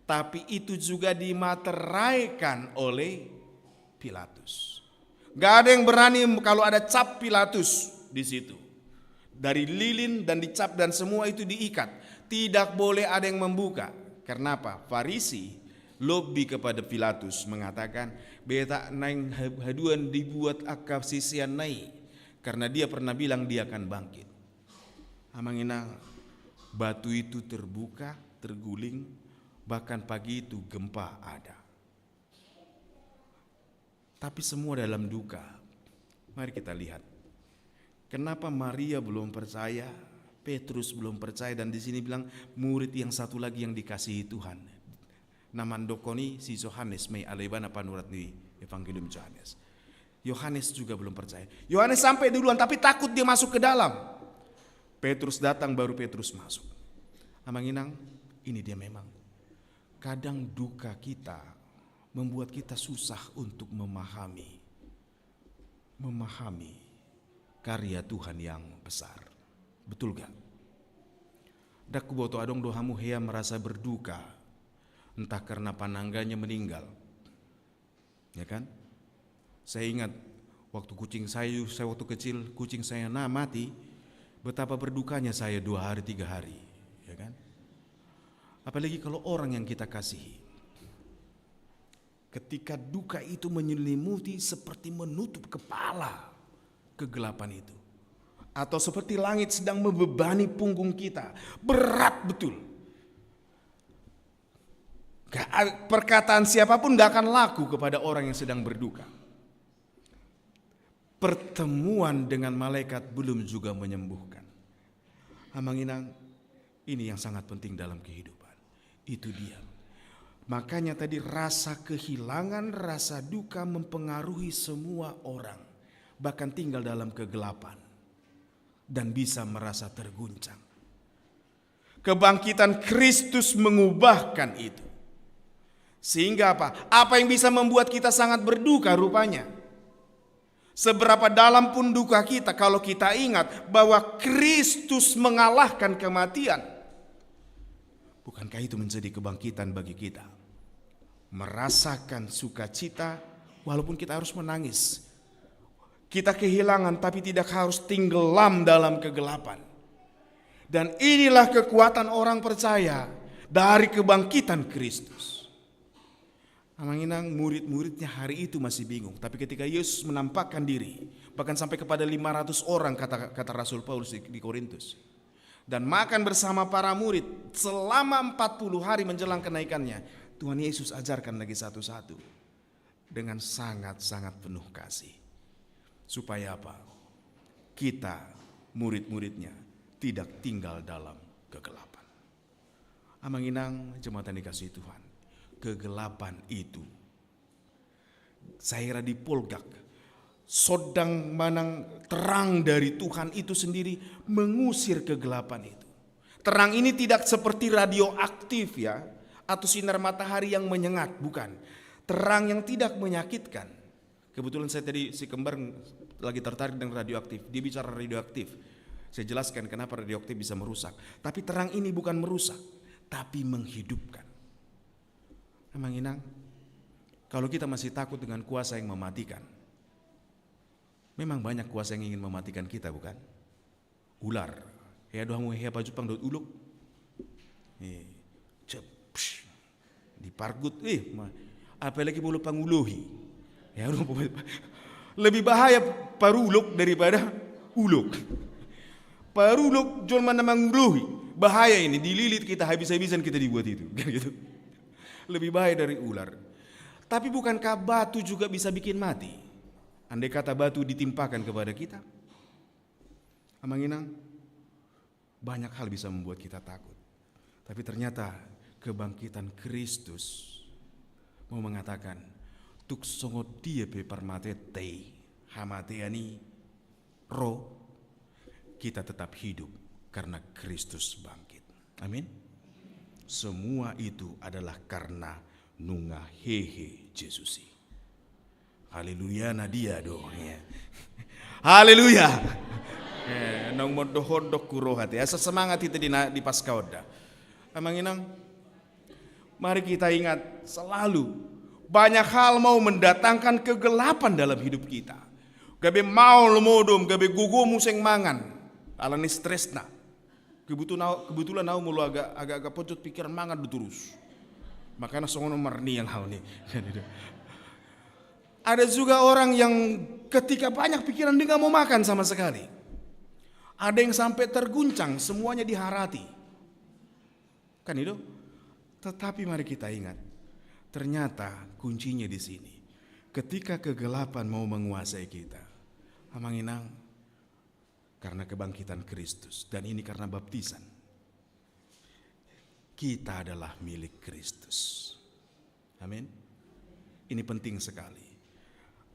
Tapi itu juga dimateraikan oleh Pilatus. Gak ada yang berani kalau ada cap Pilatus di situ. Dari lilin dan dicap dan semua itu diikat. Tidak boleh ada yang membuka. Karena apa? Farisi lobby kepada Pilatus mengatakan, beta naeng haduan dibuat angka sisean na i. Karena dia pernah bilang dia akan bangkit. Amang Inang, batu itu terbuka, terguling, bahkan pagi itu gempa ada. Tapi semua dalam duka. Mari kita lihat. Kenapa Maria belum percaya, Petrus belum percaya, dan di sini bilang murid yang satu lagi yang dikasihi Tuhan. Na mandok i si Yohanes ma i, alai ibana panurat ni Evangelium Yohanes. Yohanes juga belum percaya. Yohanes sampai duluan, tapi takut dia masuk ke dalam. Petrus datang, baru Petrus masuk. Amang Inang, ini dia memang. Kadang duka kita membuat kita susah untuk memahami, memahami karya Tuhan yang besar. Betul gak? Ndang huboto, adong do hamu hea merasa berduka, entah karena panangganya meninggal, Ya kan? Saya ingat waktu kucing saya, saya waktu kecil, kucing saya na mati, betapa berdukanya saya dua hari, tiga hari, ya kan? Apalagi kalau orang yang kita kasihi. Ketika duka itu menyelimuti seperti menutup kepala kegelapan itu. Atau seperti langit sedang membebani punggung kita. Berat betul. Gak, perkataan siapapun gak akan laku kepada orang yang sedang berduka. Pertemuan dengan malaikat belum juga menyembuhkan. Amang Inang, ini yang sangat penting dalam kehidupan. Itu dia. Makanya tadi rasa kehilangan, rasa duka mempengaruhi semua orang. Bahkan tinggal dalam kegelapan. Dan bisa merasa terguncang. Kebangkitan Kristus mengubahkan itu. Sehingga apa? Apa yang bisa membuat kita sangat berduka rupanya. Seberapa dalam pun duka kita, kalau kita ingat bahwa Kristus mengalahkan kematian, bukankah itu menjadi kebangkitan bagi kita? Merasakan sukacita walaupun kita harus menangis. Kita kehilangan, tapi tidak harus tenggelam dalam kegelapan. Dan inilah kekuatan orang percaya dari kebangkitan Kristus. Amang Inang, murid-muridnya hari itu masih bingung. Tapi ketika Yesus menampakkan diri, bahkan sampai kepada lima ratus orang, kata, kata Rasul Paulus di, di Korintus. Dan makan bersama para murid selama empat puluh hari menjelang kenaikannya. Tuhan Yesus ajarkan lagi satu-satu. Dengan sangat-sangat penuh kasih. Supaya apa? Kita, murid-muridnya, tidak tinggal dalam kegelapan. Amang Inang, jemaat yang dikasihi Tuhan, kegelapan itu saira dipolgak, sondang manang terang dari Tuhan itu sendiri mengusir kegelapan itu. Terang ini tidak seperti radioaktif, ya, atau sinar matahari yang menyengat, bukan. Terang yang tidak menyakitkan. Kebetulan saya tadi, si kembar lagi tertarik dengan radioaktif. Dia bicara radioaktif. Saya jelaskan kenapa radioaktif bisa merusak. Tapi terang ini bukan merusak, tapi menghidupkan. Amang Inang, kalau kita masih takut dengan kuasa yang mematikan, memang banyak kuasa yang ingin mematikan kita, bukan? Ular. Hea do hamu hea pajumpang dohot ulok. Eh, cep, psh, dipargut, eh, ma-, apalagi molo pangulohi. Ya, lebih bahaya parulok daripada ulok. Parulok jolma na mangulohi. Bahaya ini, dililit kita habis-habisan kita dibuat itu. Kan gitu. Lebih bahaya dari ular. Tapi bukankah batu juga bisa bikin mati? Andai kata batu ditimpakan kepada kita. Amang Inang, banyak hal bisa membuat kita takut. Tapi ternyata kebangkitan Kristus mau mengatakan, tung songon dia pe parmateanta i, hamatean i ro, kita tetap hidup karena Kristus bangkit. Amin. Semua itu adalah karena nunga hehe Jesus i. Haleluya, na dia do, ya. Haleluya. Eh, naung mondok-ondok huroha te. Asa semangat hita di na-, di Paskah on da. Amang Inang, mari kita ingat selalu, banyak hal mau mendatangkan kegelapan dalam hidup kita. Gabe maol modom, gabe gogo muse mangan. Alani stresna. Kebetulan au, kebetulan au molo agak, agak, agak pojot pikiran mangan do torus. Makana songon on marniang au ni. Ada juga orang yang ketika banyak pikiran, dia nggak mau makan sama sekali. Ada yang sampai terguncang, semuanya diharati. Kan itu? Tetapi mari kita ingat, ternyata kuncinya di sini. Ketika kegelapan mau menguasai kita, Amang Inang, karena kebangkitan Kristus, dan ini karena baptisan. Kita adalah milik Kristus. Amin. Ini penting sekali.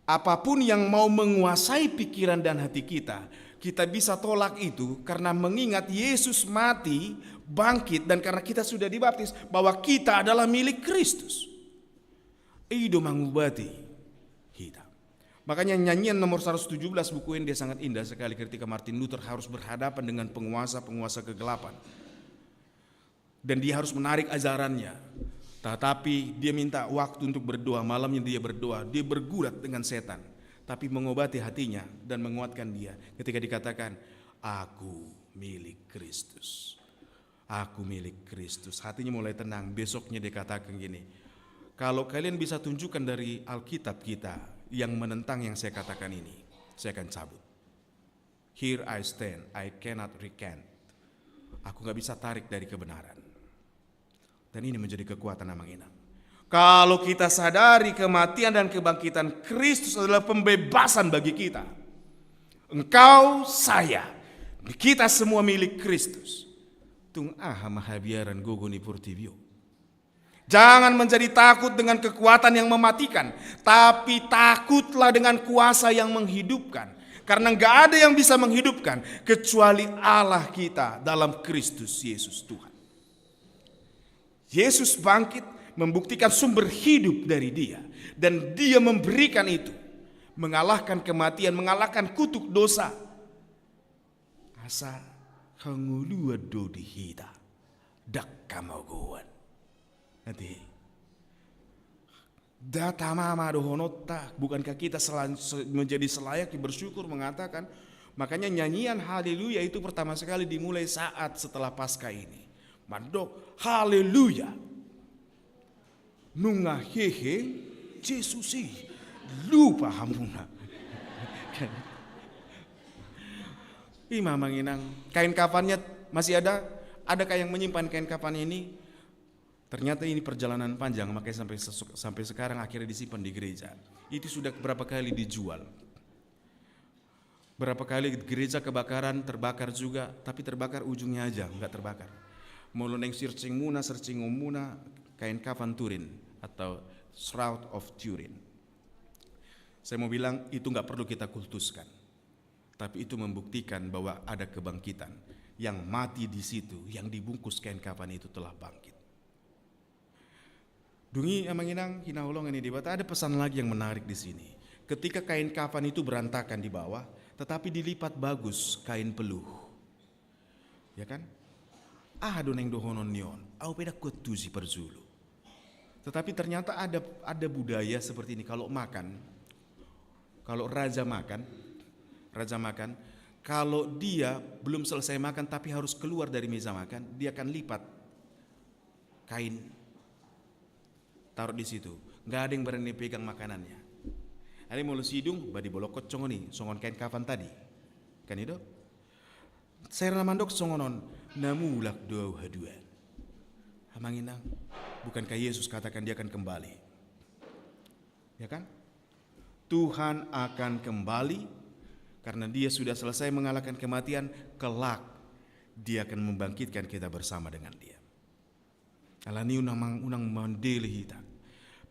Apapun yang mau menguasai pikiran dan hati kita, kita bisa tolak itu karena mengingat Yesus mati, bangkit, dan karena kita sudah dibaptis, bahwa kita adalah milik Kristus. I do mangubati hita. Makanya nyanyian nomor seratus tujuh belas buku ende sangat indah sekali ketika Martin Luther harus berhadapan dengan penguasa-penguasa kegelapan. Dan dia harus menarik ajarannya. Tetapi dia minta waktu untuk berdoa, malamnya dia berdoa, dia bergulat dengan setan. Tapi mengobati hatinya dan menguatkan dia ketika dikatakan, "Aku milik Kristus. Aku milik Kristus." Hatinya mulai tenang. Besoknya dia katakan gini, "Kalau kalian bisa tunjukkan dari Alkitab kita yang menentang yang saya katakan ini, saya akan cabut. Here I stand, I cannot recant." Aku nggak bisa tarik dari kebenaran. Dan ini menjadi kekuatan, Amang Inang. Kalau kita sadari kematian dan kebangkitan Kristus adalah pembebasan bagi kita, engkau, saya, kita semua milik Kristus. Tung aha ma habiaran gogo ni portibi on? Jangan menjadi takut dengan kekuatan yang mematikan, tapi takutlah dengan kuasa yang menghidupkan. Karena nggak ada yang bisa menghidupkan kecuali Allah kita dalam Kristus Yesus Tuhan. Yesus bangkit, membuktikan sumber hidup dari Dia, dan Dia memberikan itu, mengalahkan kematian, mengalahkan kutuk dosa. Asa hangoluan do di hita, ndang hamogoan. Nanti. Ndang tama ma dohononta, bukankah kita sel-, se-, menjadi selayaknya bersyukur, mengatakan, makanya nyanyian haleluya itu pertama sekali dimulai saat setelah Paskah ini. Mandok, "Haleluya. Nunga hehe Jesus i, lupa hamuna." I ma, Amang Inang. Kain kafannya masih ada? Adakah yang menyimpan kain kafan ini? Ternyata ini perjalanan panjang, makanya sampai sesu-, sampai sekarang akhirnya disimpan di gereja. Itu sudah berapa kali dijual. Berapa kali gereja kebakaran, terbakar juga, tapi terbakar ujungnya aja, nggak terbakar. Molo naeng searching muna, searching muna, kain kafan Turin atau Shroud of Turin. Saya mau bilang, itu nggak perlu kita kultuskan. Tapi itu membuktikan bahwa ada kebangkitan. Yang mati di situ, yang dibungkus kain kafan itu telah bangkit. Dung i, Amang Inang, hinaholongan ni Debata, ada pesan lagi yang menarik di sini. Ketika kain kafan itu berantakan di bawah, tetapi dilipat bagus kain peluh. Ya kan? Aha do naeng dohonon ni on? Au pe ndang huantusi parjolo. Tetapi ternyata ada, ada budaya seperti ini. Kalau makan, kalau raja makan, raja makan, kalau dia belum selesai makan tapi harus keluar dari meja makan, dia akan lipat kain, taruh di situ. Nggak ada yang berani pegang makanannya. Alai molo sidung, ba dibolongkon songon i, songon kain kafan tadi. Kan i do? Sai ra na mandok songon on, na mulak do au haduan. Amang Inang, bukankah Yesus katakan Dia akan kembali? Ya kan? Tuhan akan kembali karena Dia sudah selesai mengalahkan kematian, kelak Dia akan membangkitkan kita bersama dengan Dia. Alani unang mang-, unang mandele hita.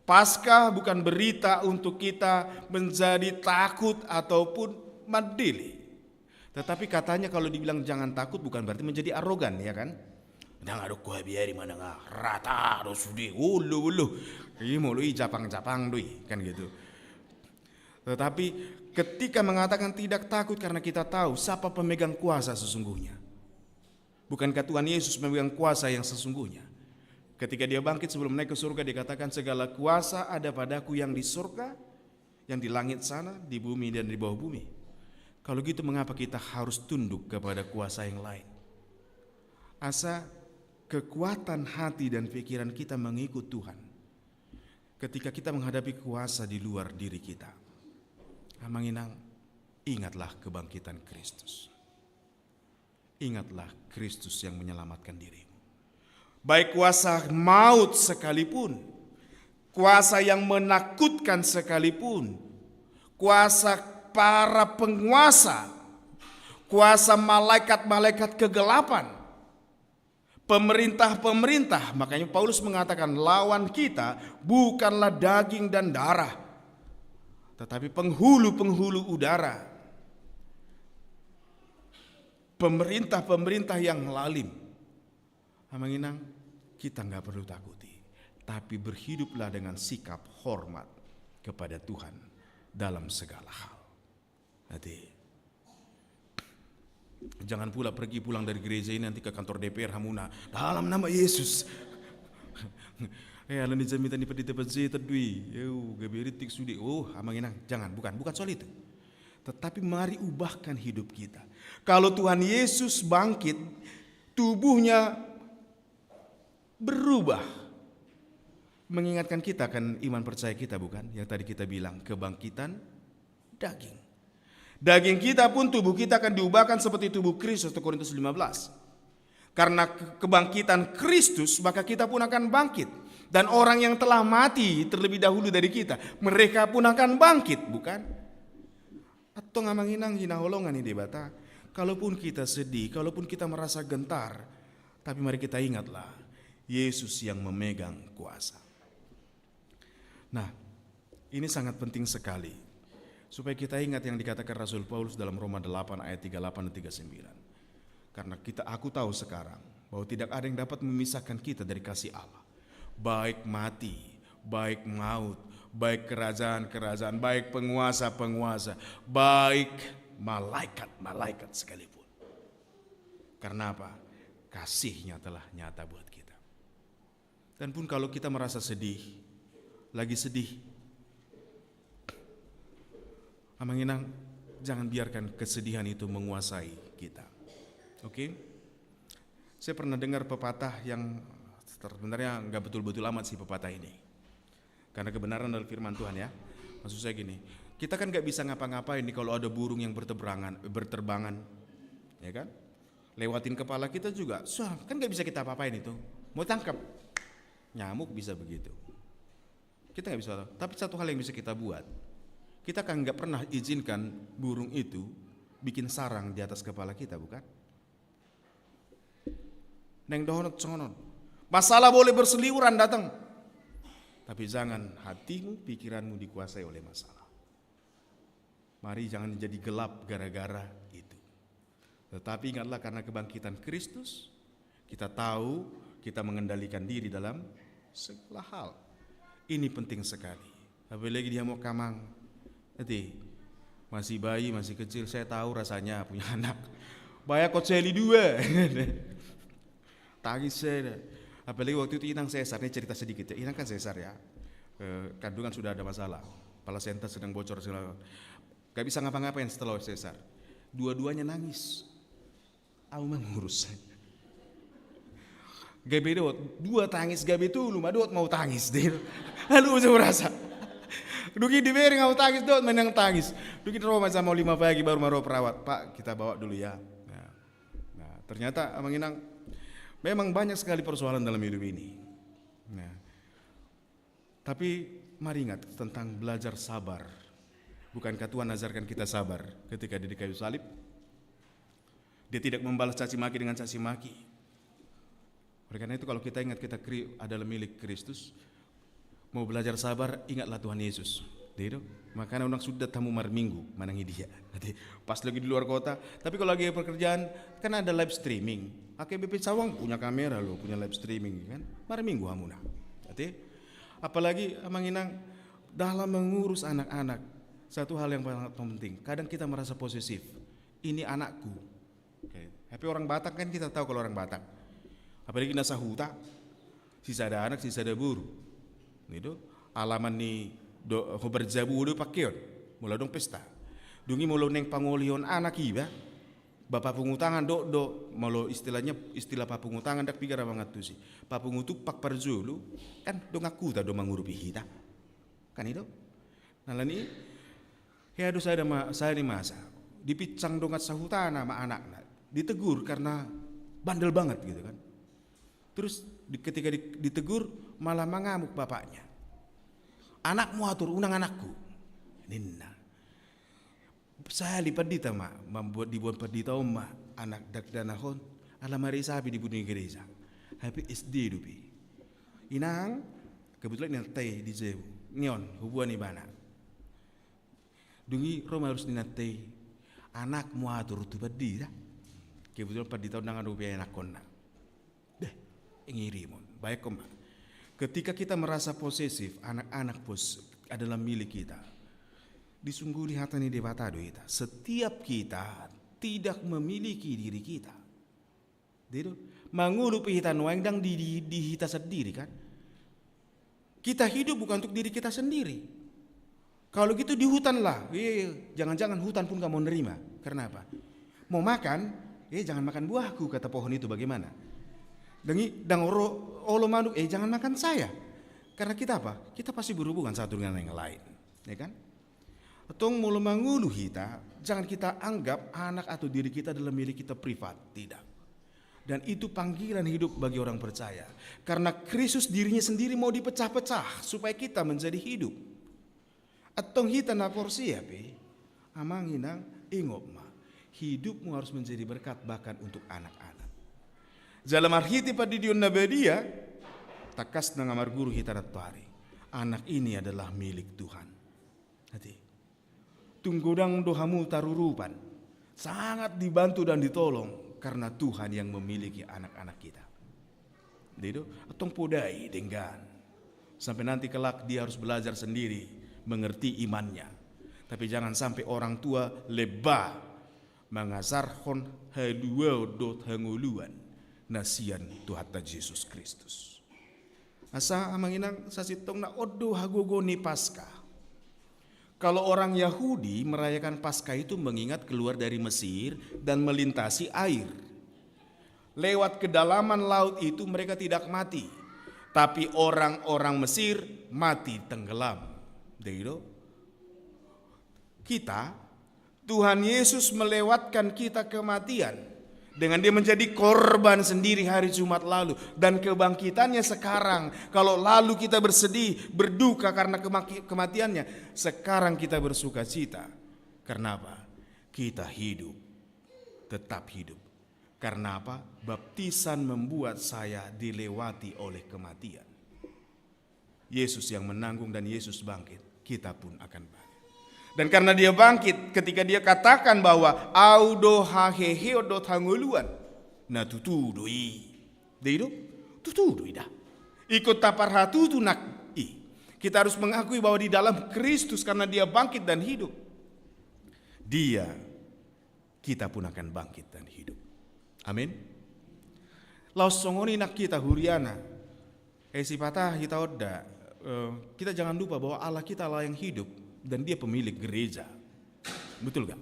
Paskah bukan berita untuk kita menjadi takut ataupun mandele. Tetapi katanya kalau dibilang jangan takut bukan berarti menjadi arogan, ya kan? Ndang adong huhabiari manang aha, rata do sude, olo, olo. I molo i japang-japang do i, kan gitu. Tetapi ketika mengatakan tidak takut karena kita tahu siapa pemegang kuasa sesungguhnya. Bukankah Tuhan Yesus memegang kuasa yang sesungguhnya? Ketika Dia bangkit sebelum naik ke surga, Dia katakan, "Segala kuasa ada padaku yang di surga, yang di langit sana, di bumi, dan di bawah bumi." Kalau gitu, mengapa kita harus tunduk kepada kuasa yang lain? Asa kekuatan hati dan pikiran kita mengikut Tuhan. Ketika kita menghadapi kuasa di luar diri kita, Amang Inang, ingatlah kebangkitan Kristus. Ingatlah Kristus yang menyelamatkan dirimu. Baik kuasa maut sekalipun, kuasa yang menakutkan sekalipun, kuasa para penguasa, kuasa malaikat-malaikat kegelapan, pemerintah-pemerintah, makanya Paulus mengatakan, lawan kita bukanlah daging dan darah, tetapi penghulu-penghulu udara. Pemerintah-pemerintah yang lalim. Amang Inang, kita nggak perlu takuti. Tapi berhiduplah dengan sikap hormat kepada Tuhan dalam segala hal. Nanti, jangan pula pergi pulang dari gereja ini nanti ke kantor D P R hamuna. Dalam nama Yesus. Eh, ala ni jamita ni Pandita Panjaitan do i. Eu, gabe rintik sude. Oh, amang inang, jangan, bukan, bukan soal itu. Tetapi mari ubahkan hidup kita. Kalau Tuhan Yesus bangkit, tubuhnya berubah. Mengingatkan kita akan iman percaya kita, bukan? Yang tadi kita bilang, kebangkitan daging. Daging kita pun, tubuh kita akan diubahkan seperti tubuh Kristus, satu Korintus lima belas. Karena ke-, kebangkitan Kristus, maka kita pun akan bangkit. Dan orang yang telah mati terlebih dahulu dari kita, mereka pun akan bangkit, bukan? Antong amang inang hinaholongan ni Debata, kalaupun kita sedih, kalaupun kita merasa gentar, tapi mari kita ingatlah, Yesus yang memegang kuasa. Nah, ini sangat penting sekali, supaya kita ingat yang dikatakan Rasul Paulus dalam Roma delapan ayat tiga delapan dan tiga sembilan. Karena kita, aku tahu sekarang bahwa tidak ada yang dapat memisahkan kita dari kasih Allah. Baik mati, baik maut, baik kerajaan-kerajaan, baik penguasa-penguasa, baik malaikat-malaikat sekalipun. Karena apa? Kasihnya telah nyata buat kita. Dan pun kalau kita merasa sedih, lagi sedih, amang inang, jangan biarkan kesedihan itu menguasai kita. Oke? Saya pernah dengar pepatah yang sebenarnya nggak betul-betul amat sih pepatah ini. Karena kebenaran adalah firman Tuhan ya. Maksud saya gini, kita kan nggak bisa ngapa-ngapain nih kalau ada burung yang berterbangan, berterbangan, ya kan? Lewatin kepala kita juga, susah, kan nggak bisa kita apa-apain itu. Mau tangkap, nyamuk bisa begitu. Kita nggak bisa, tapi satu hal yang bisa kita buat, kita kan nggak pernah izinkan burung itu bikin sarang di atas kepala kita, bukan? Naeng dohonon songon on. Masalah boleh berseliweran datang. Tapi jangan hatimu, pikiranmu dikuasai oleh masalah. Mari jangan jadi gelap gara-gara itu. Tetapi ingatlah, karena kebangkitan Kristus, kita tahu kita mengendalikan diri dalam segala hal. Ini penting sekali. Apalagi di hamu amang. Nanti masih bayi, masih kecil, saya tahu rasanya punya anak. Bayar kot seli dua. Tangis saya. Apalagi waktu itu inang sesar, ini cerita sedikit ya. Inang kan sesar ya. Eh, kandungan sudah ada masalah. Plasenta sedang bocor segala. Gak bisa ngapa-ngapain setelah sesar. Dua-duanya nangis. Au mangurus. Gabe dohot, dua tangis gabe tolu ma dohot mau tangis deh. Lalu ujung rasa. Dung i dibereng au tangis dohot ma inang tangis. Dung i ro ma jam lima pagi baru ma ro perawat. Pak, kita bawa dulu ya. Nah, nah, ternyata amang inang memang banyak sekali persoalan dalam hidup ini. Nah, tapi mari ingat tentang belajar sabar. Bukankah Tuhan ajarkan kita sabar ketika dia di kayu salib? Dia tidak membalas caci maki dengan caci maki. Oleh karena itu, kalau kita ingat kita kri-, adalah milik Kristus, mau belajar sabar, ingatlah Tuhan Yesus. Dia itu. Makanya orang sudah tamu marminggu, manang dia. Nanti pas lagi di luar kota. Tapi kalau lagi pekerjaan, kan ada live streaming. Pakai B P Cawang punya kamera loh, punya live streaming kan. Marminggu hamuna. Nanti, apalagi amang inang dalam mengurus anak-anak. Satu hal yang paling penting, kadang kita merasa posesif. Ini anakku. Oke. Tapi orang Batak kan kita tahu kalau orang Batak. Apalagi na sahuta, sisada anak, sisada boru. Gitu. Alaman ni do, hombar jabu do pakeon. Molo adong pesta. Dung i molo naeng pangolihon anak iba. Ba papungu tangan do, do, molo istilahnya, istilah papungu tangan ndang piga ra mangantusi. Papungu tumpak parjolo, kan dongan huta do mangurupi hita. Kan i do. Alani i, hea do sada ma-, sada ni masa. Dipinsang dongan sahutana ma anakna. Ditegur karena bandel banget gitu kan. Terus di, ketika di, ditegur, malah mangamuk bapaknya. Anakmu atur, unang anakku. Ninna. Sali pandita ma, mambuat dibuat pandita on ma, anak dakdanak on, ala maresapi di buni gereja. Hape S D dope. Inang, kebetulan inanta i di jabu. Nion, huboan ibana. Dung i ro ma ulos ni inanta i, anakmu atur tu pandita. Kebetulan pandita on ndang adong dope anakkonna. Deh, ngirimon. Baik, koma. Ketika kita merasa posesif, anak-anak pos adalah milik kita. Disungguli hata ni Debata do hita. Setiap kita tidak memiliki diri kita. Dia do. Mangulupi hita nuaeng ndang di, di, di hita sendiri kan. Kita hidup bukan untuk diri kita sendiri. Kalau gitu di hutan lah, eh, jangan-jangan hutan pun nggak mau nerima. Karena apa? Mau makan, eh, jangan makan buahku, kata pohon itu, bagaimana? Dang i, dang ro, olo manuk, eh, jangan makan saya. Karena kita apa? Kita pasti berhubungan satu dengan yang lain, ya kan? Antong molo mangolu hita, jangan kita anggap anak atau diri kita adalah milik kita privat, tidak. Dan itu panggilan hidup bagi orang percaya. Karena Kristus dirinya sendiri mau dipecah-pecah supaya kita menjadi hidup. Antong hita na porsea pe, amang inang, ingot ma, hidupmu harus menjadi berkat bahkan untuk anak-anak. Jala marhite pandidion na badia, tangkas nang marguru hita nantoari. Anak ini adalah milik Tuhan. Hati. Tung godang do hamu tarurupan, sangat dibantu dan ditolong karena Tuhan yang memiliki anak-anak kita. Jadi do, antong podai denggan. Sampai nanti kelak dia harus belajar sendiri, mengerti imannya. Tapi jangan sampai orang tua lebah mangajarhon haluaon dohot hangoluan na sian Tuhanta Jesus Kristus. Asa amang inang, sasintongna on do hagogoon ni Paskah. Kalau orang Yahudi merayakan Paskah itu mengingat keluar dari Mesir dan melintasi air. Lewat kedalaman laut itu mereka tidak mati. Tapi orang-orang Mesir mati tenggelam. Jadi do, kita, Tuhan Yesus melewatkan kita kematian dengan dia menjadi korban sendiri hari Jumat lalu. Dan kebangkitannya sekarang, kalau lalu kita bersedih, berduka karena kemaki-, kematiannya, sekarang kita bersukacita. Karena apa? Kita hidup, tetap hidup. Karena apa? Baptisan membuat saya dilewati oleh kematian. Yesus yang menanggung dan Yesus bangkit, kita pun akan bangkit. Dan karena dia bangkit, ketika dia katakan bahwa au do haheheon dohot hangoluan, na tutu do i. Jadi do, tutu do i da. Ingkon taparhatutu nang i. Kita harus mengakui bahwa di dalam Kristus, karena dia bangkit dan hidup, dia, kita pun akan bangkit dan hidup. Amin. Laos songon i nang hita huriana. Eh, sipata hita onda, eh, kita jangan lupa bahwa Allah kita Allah yang hidup dan dia pemilik gereja. Betul gak?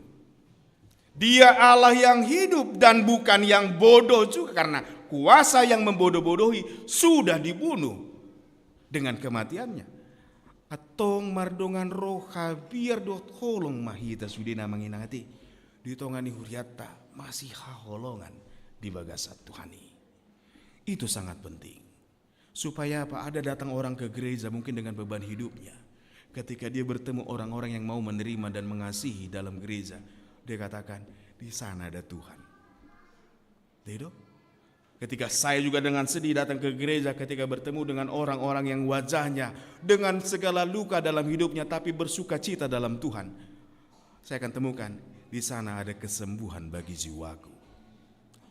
Dia Allah yang hidup dan bukan yang bodoh juga, karena kuasa yang membodoh-bodohi sudah dibunuh dengan kematiannya. Antong mardongan roha biar dohot holong ma hita sudena amang inang ate. Di tonga ni hurianta masih haholongan di bagasan Tuhan i. Itu sangat penting. Supaya apa? Ada datang orang ke gereja mungkin dengan beban hidupnya. Ketika dia bertemu orang-orang yang mau menerima dan mengasihi dalam gereja, dia katakan, "Di sana ada Tuhan." Jadi do, ketika saya juga dengan sedih datang ke gereja, ketika bertemu dengan orang-orang yang wajahnya dengan segala luka dalam hidupnya, tapi bersukacita dalam Tuhan, saya akan temukan, "Di sana ada kesembuhan bagi jiwaku."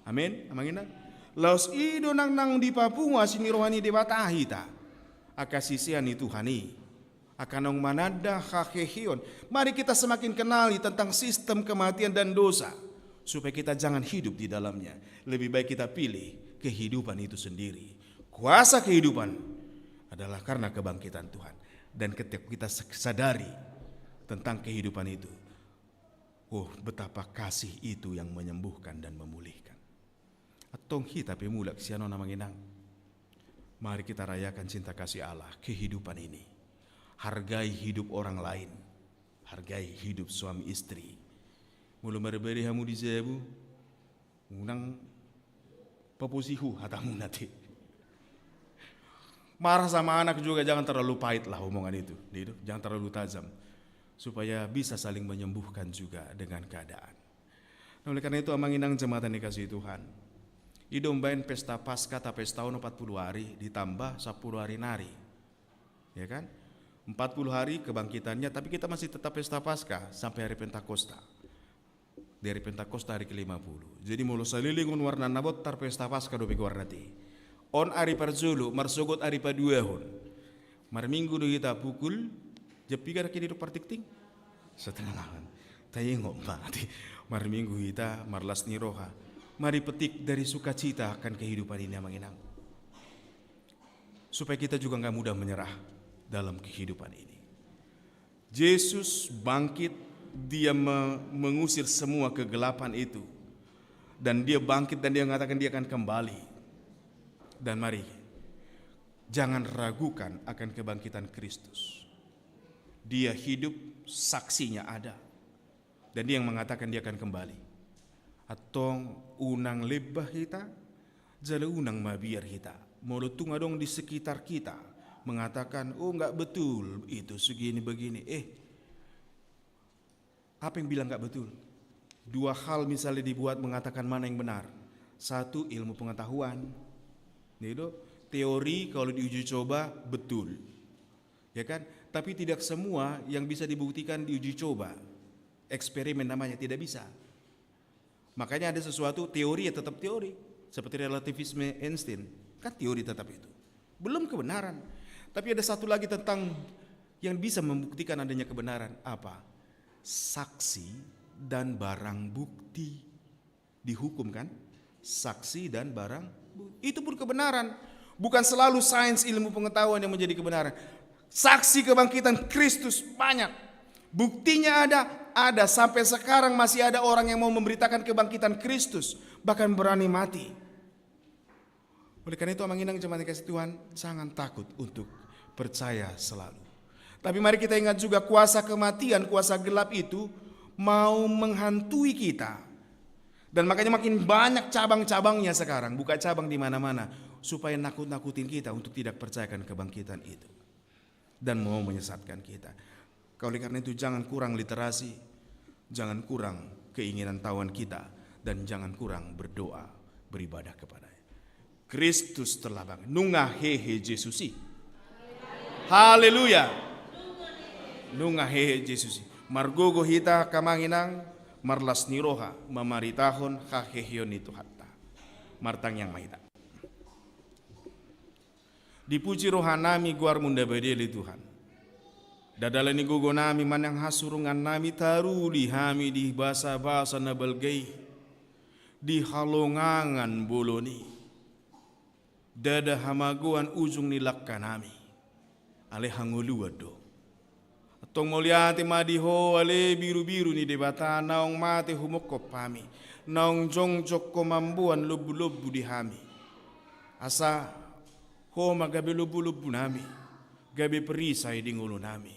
Amin, amang inang. Laos i do nang, nang dipapungu asi ni roha ni Debata hita, angka sisean ni Tuhan i, angka naung mananda haheheon. Mari kita semakin kenali tentang sistem kematian dan dosa, supaya kita jangan hidup di dalamnya. Lebih baik kita pilih kehidupan itu sendiri. Kuasa kehidupan adalah karena kebangkitan Tuhan. Dan ketika kita sadari tentang kehidupan itu, oh, betapa kasih itu yang menyembuhkan dan memulihkan. Antong hita pe mulak sian on amang inang. Mari kita rayakan cinta kasih Allah, kehidupan ini. Hargai hidup orang lain. Hargai hidup suami istri. Molo marbere hamu di jabu, unang papusihu hatamuna te. Marah sama anak juga jangan terlalu pahit lah omongan itu, gitu. Jangan terlalu tajam. Supaya bisa saling menyembuhkan juga dengan keadaan. Nah, oleh karena itu, amang inang jemaat yang dikasihi Tuhan, i do umbahen pesta Paskah, tapestahon opat puluh ari, ditambah sampulu ari nari. Ya kan? Empat puluh hari kebangkitannya, tapi kita masih tetap pesta Paskah sampai hari Pentakosta. Di hari Pentakosta hari kelima puluh. Jadi, molo saleleng on warna na bontar, pesta Paskah dope goarna te. On ari parjolo, marsogot ari paduahon. Marminggu do hita pukul, jam piga na kini do partingting? Setengah delapan. Taingot ma, marminggu hita, marlas ni roha. Mari petik dari sukacita akan kehidupan ini, amang inang. Supaya kita juga nggak mudah menyerah. dalam kehidupan ini. Yesus bangkit, dia me-, mengusir semua kegelapan itu. Dan dia bangkit dan dia mengatakan dia akan kembali. Dan mari, jangan ragukan akan kebangkitan Kristus. Dia hidup, saksinya ada. Dan dia yang mengatakan dia akan kembali. Antong unang lebah hita, jala unang mabiar hita. Molo tung adong di sekitar kita mengatakan, "Oh, nggak betul itu, segini begini." Eh, apa yang bilang nggak betul? Dua hal misalnya dibuat mengatakan mana yang benar. Satu, ilmu pengetahuan. Gitu. Teori kalau diuji coba betul. Ya kan? Tapi tidak semua yang bisa dibuktikan diuji coba. Eksperimen namanya, tidak bisa. Makanya ada sesuatu teori ya tetap teori. Seperti relativisme Einstein. Kan teori tetap itu. Belum kebenaran. Tapi ada satu lagi tentang yang bisa membuktikan adanya kebenaran. Apa? Saksi dan barang bukti. Dihukum kan? Saksi dan barang bukti. Itu pun kebenaran. Bukan selalu sains, ilmu pengetahuan yang menjadi kebenaran. Saksi kebangkitan Kristus banyak. Buktinya ada, ada. Sampai sekarang masih ada orang yang mau memberitakan kebangkitan Kristus. Bahkan berani mati. Oleh karena itu, Amang Inang, jemaat yang kasih Tuhan, jangan takut untuk percaya selalu. Tapi mari kita ingat juga, kuasa kematian, kuasa gelap itu mau menghantui kita. Dan makanya makin banyak cabang-cabangnya sekarang, buka cabang di mana-mana, supaya nakut-nakutin kita untuk tidak percayakan kebangkitan itu dan mau menyesatkan kita. Oleh karena itu, jangan kurang literasi, jangan kurang keinginan tahuan kita, dan jangan kurang berdoa, beribadah kepada-Nya. Kristus telah bangkit. Nunga hehe Jesus i. Haleluya. Nunga hehe Jesus i. Margogo hita, Amang Inang, marlas ni roha mamaritahon haheheon ni Tuhanta. Martangiang ma hita. Dipuji rohanami goar-Mu na badia ale Tuhan. Dadala ni gogonami manang hasurungannami, taruli hami di basa-basa na balga i, di halongangan bolon i. Ndada hamagoan ujung ni langkanami, alai hangoluan do. Antong mauliate ma di Ho ale Birubiru ni Debata, naung mate humongkop hami, naung jongjong Ho mamboan lombu-lombu di hami. Asa Ho ma gabe lombu-lombunami, gabe perisai di ngolunami.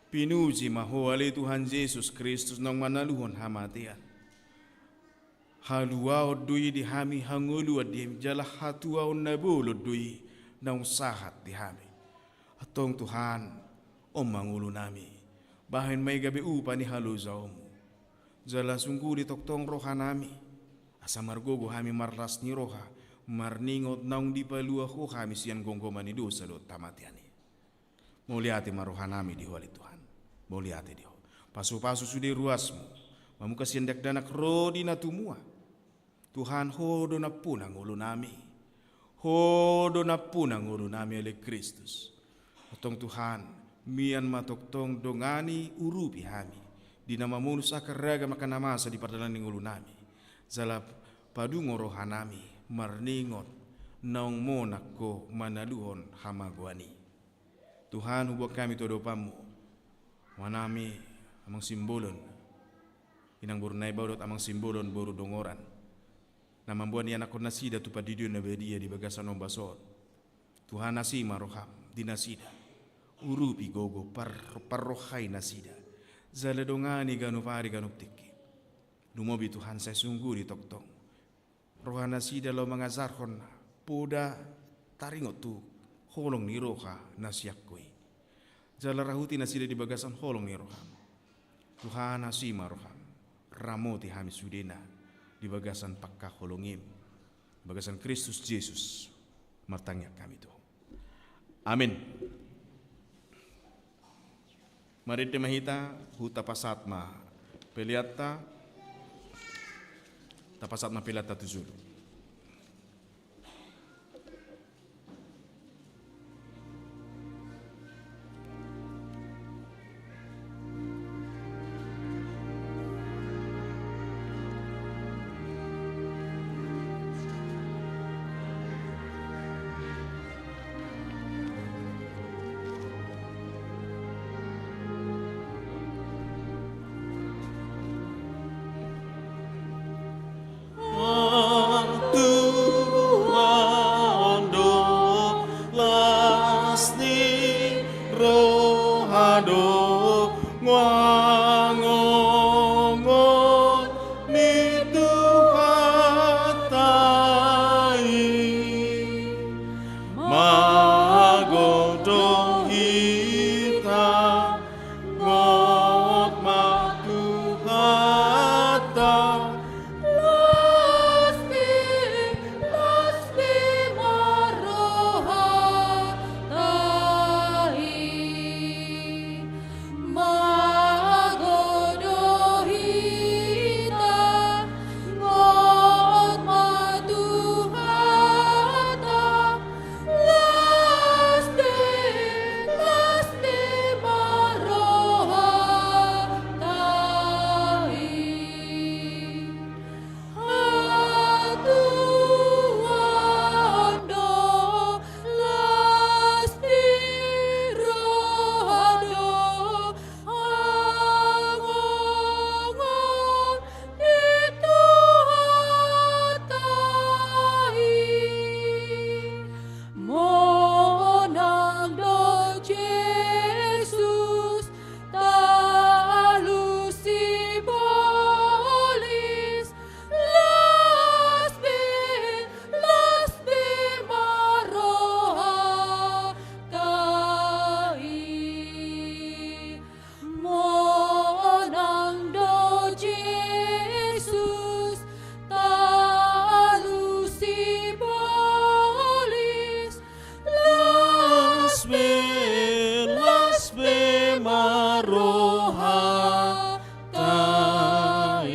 Pinuji ma Ho ale Tuhan Jesus Kristus, naung manaluhon hamatean. Haluaon do i di hami, hangoluan di hami, jala hatuaon na bolon do i naung sahat di hami. Antong Tuhan, on ma ngolunami, bahen ma i gabe upa ni halojaonMu. Jala sungkuli tongtong rohanami, asa margogo hami marlas ni roha, marningot naung dipalua Ho hami sian gomgoman ni dosa dohot hamatean i. Mauliate ma rohanami di Ho ale Tuhan. Mauliate di Ho. Pasu-pasu sude ruasMu, mamungka sian dakdanak ro di na tumua. Tuhan, Ho do nampuna ngolunami. Ho do nampuna ngolunami ale Kristus. Antong Tuhan, mian ma tongtong dongani, urupi hami di na mamonus angka ragam angka na masa di pardalanan ni ngolunami. Jala padungo rohanami marningot naung monang Ho manaluhon hamagoan i. Tuhan, huboan hami tu adopanMu, amanami Amang Simbolon, Inang boru Naibaho dohot Amang Simbolon boru Dongoran, na mamboan ianakhon nasida tu pandidion na badia di bagasan ombas on. Tuhan, asi ma rohaM di nasida, urupi gogo, par-, parrohai nasida, jala dongani ganup ari ganup tingki. Lumobi Tuhan, sai sungkuli tongtong roha nasida laho mangajarhon poda taringot tu holong ni roha na sian Ho i. Jala rahuti nasida di bagasan holong ni rohaM. Tuhan, asi ma rohaM, ramoti hami sudena di bagasan pangkaholongiM. Di bagasan Kristus Jesus martangiang hami tu Ho. Amin. Marende ma hita, huhut tapasahat ma peleanta, tapasahat ma peleanta tu jolo. do ngongot ni Tuhanta i. Mago do hita, ngot ma Tuhanta. Las be, las be ma rohanta i. Mago do hita, ngot ma Tuhanta. Las be, las be ma rohanta i. Hatuaon do, las ni roha do, hangongot ni Tuhanta i. Monang do Jesus, talus sibolis, las be, las be ma rohanta i. Monang do Jesus, talus sibolis, las be, las be ma rohanta i.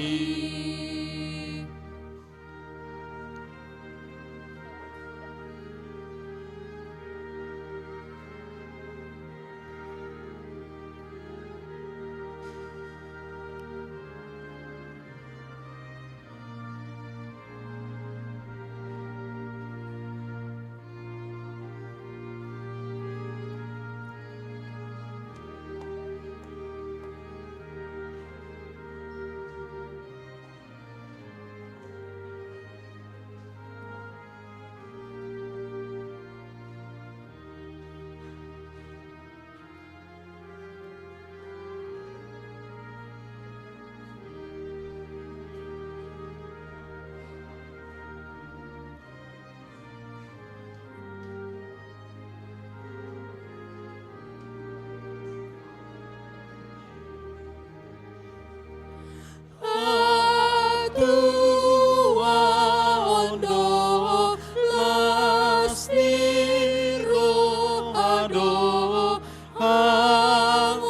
Hatuaon do, las ni roha do, hangongot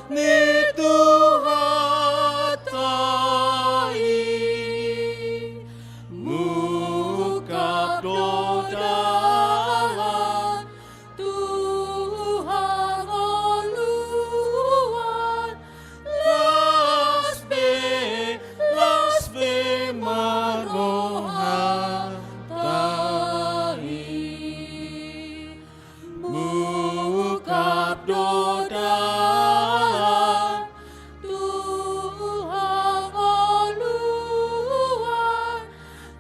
ni Tuhanta i. Mungkap do dalan tu hangoluan, las be, las be ma rohanta i. Mungkap do dalan tu hangoluan,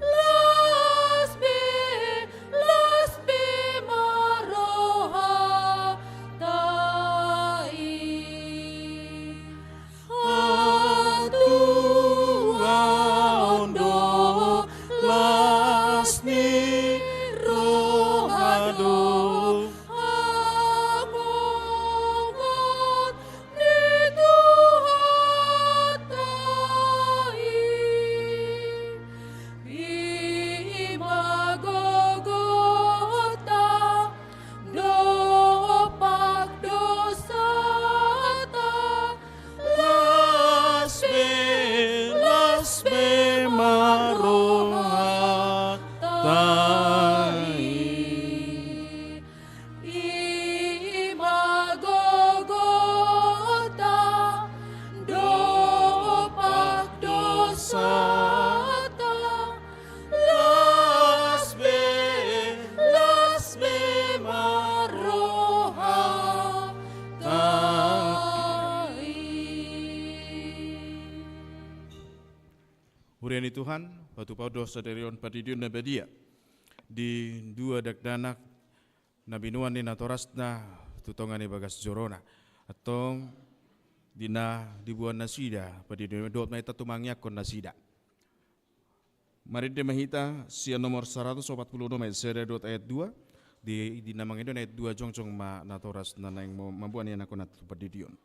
las be, las be ma rohanta i. Hatuaon do, las ni roha do, hangongot ni Tuhanta i. I ma gogota, dompak dosanta, las be, las be ma rohanta i. I ma gogota, dompak dosanta, las be, las be ma rohanta i. Huria ni Tuhan, patupaon do sadari on pangidoan na badia di dua dakdanak na binoan ni natorasna tu tonga ni bagas jorona. Antong di na diboan nasida, padidion dohot ma hita tumangiangkon nasida. Marende ma hita sian nomor saratus opat pulu onom ayat sada dohot ayat dua. Di, di na mangendehon ayat dua jongjong ma natoras na naeng mo-, mamboan ianakhonna tu padidion.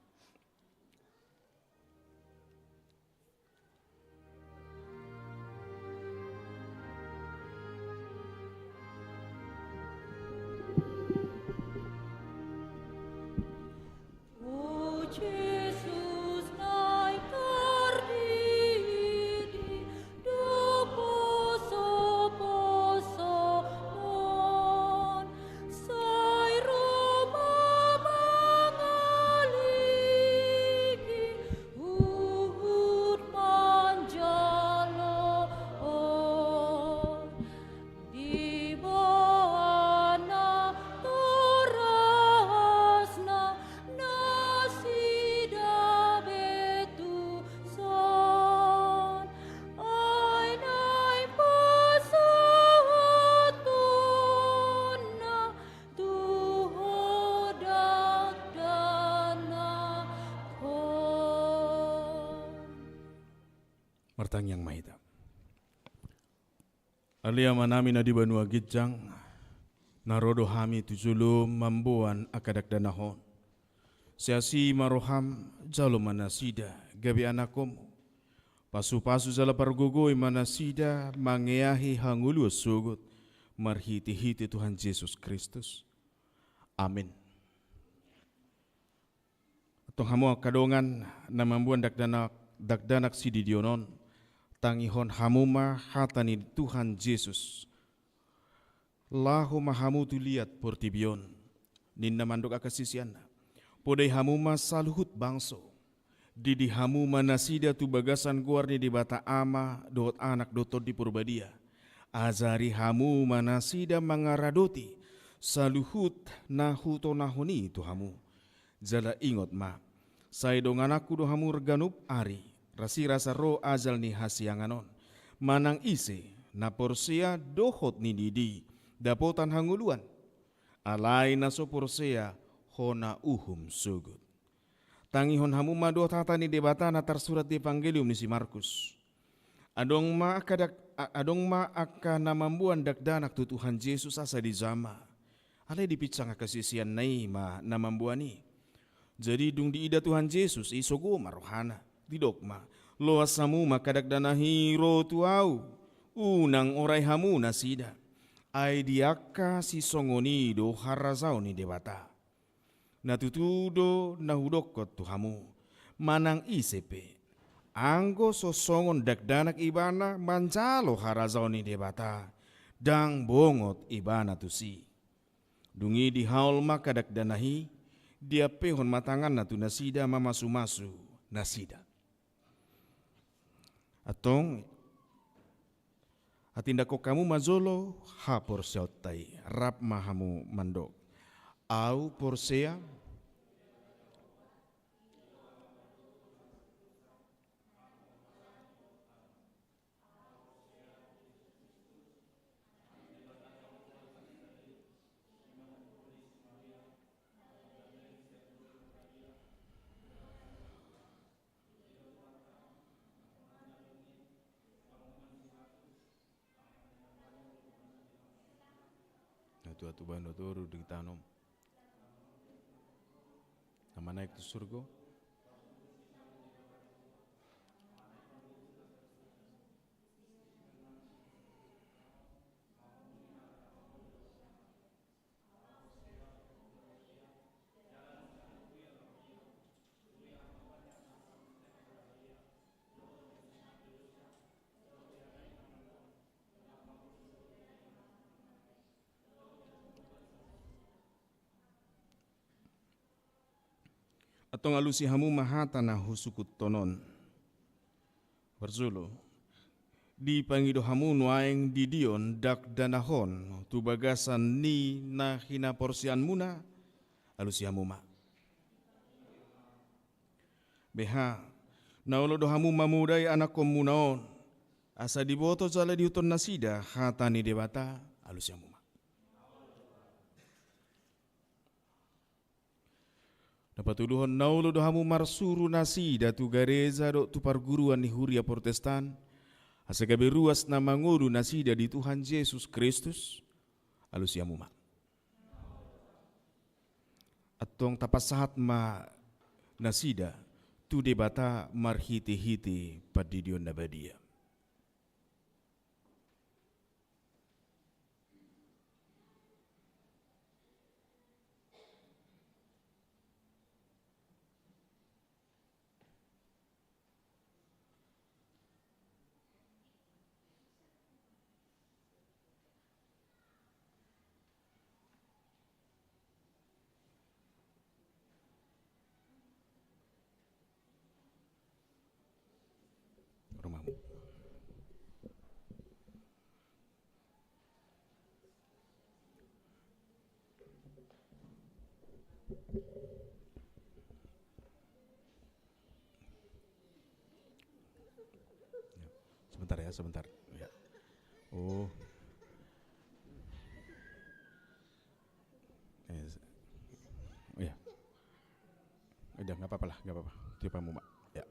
Huhut manjalo on, diboan natorasna nasida be tuson, ai naeng pasahatonna tu Ho dakdanakhon. Martangiang ma hita. Ale Amanami na di banua ginjang, na ro do hami tu jolom mamboan angka dakdanakhon. Sai asi ma roham, jalo ma nasida gabe anakkonmu. Pasupasu jala pargogoi ma nasida mangeahi hangoluan sogot, marhitehite Tuhan Jesus Kristus. Amin. Antong hamu angka dongan na mamboan dakdanak, dakdanak sididion on, tangihon hamu ma hata ni Tuhan Jesus. Laho ma hamu tu liat portibi on, ninna mandok angka siseanna. Podai hamu ma saluhut bangso. Didi hamu ma nasida tu bagasan goar ni Debata Ama dohot Anak dohot Tondi Porbadia. Ajari hamu ma nasida mangaradoti saluhut na hutonahon i tu hamu. Jala ingot ma, sai dongananku do hamu ganup ari, rasirasa ro ajal ni hasiangan on. Manang ise na porsea dohot nididi, dapotan hangoluan. Alai na so porsea, hona uhum sogot. Tangihon hamu ma dohot hata ni Debata na tarsurat di Evangelium ni si Markus. Adong ma angka dak-, a-, adong ma angka na mamboan dakdanak tu Tuhan Jesus asa dijama. Alai dipinsang angka siseanna i ma na mamboan i. Jadi dung diida Tuhan Jesus i, sogo ma rohana. Didok ma, loas hamu ma angka dakdanak i ro tu ahu. Unang orai hamu nasida. Ai di angka sisongon i do harajaon ni Debata. Na tutu do na hudokkon tu hamu, manang ise pe, anggo so songon dakdanak ibana manjalo harajaon ni Debata, ndang bongot ibana tusi. Dung i dihaol ma angka dakdanak i, diampehon ma tanganna tu nasida mamasumasu nasida. Antong, hatindangkon hamu ma jolo haporseaonta i, rap ma hamu mandok. Ahu porsea. Na tuat tu banua toru di tano. Na manaek tu surgo. Antong alusi hamu ma hata na husungkunhon on. Parjolo, dipangido hamu nuaeng didion dakdanak on tu bagasan ni na hinaporseaonmuna, alusi hamu ma. Beha, na olo do hamu mamodai anakkonmuna on, asa diboto jala diihuthon nasida hata ni Debata, alusi hamu ma. Na patuluhon na olo do hamu marsuru nasida tu gareja dohot tu parguruan ni huria Protestan, asa gabe ruas na mangolu nasida di Tuhan Jesus Kristus? Alusi hamu ma. Antong tapasahat ma nasida tu Debata marhitehite pandidion na badia. Rumamu. Ya. Sebentar ya, sebentar. Ya. Oh. Eh, se-, oh ya. Udah, nggak apa-apa lah, nggak apa-apa. Tiup hamu ma. Ya.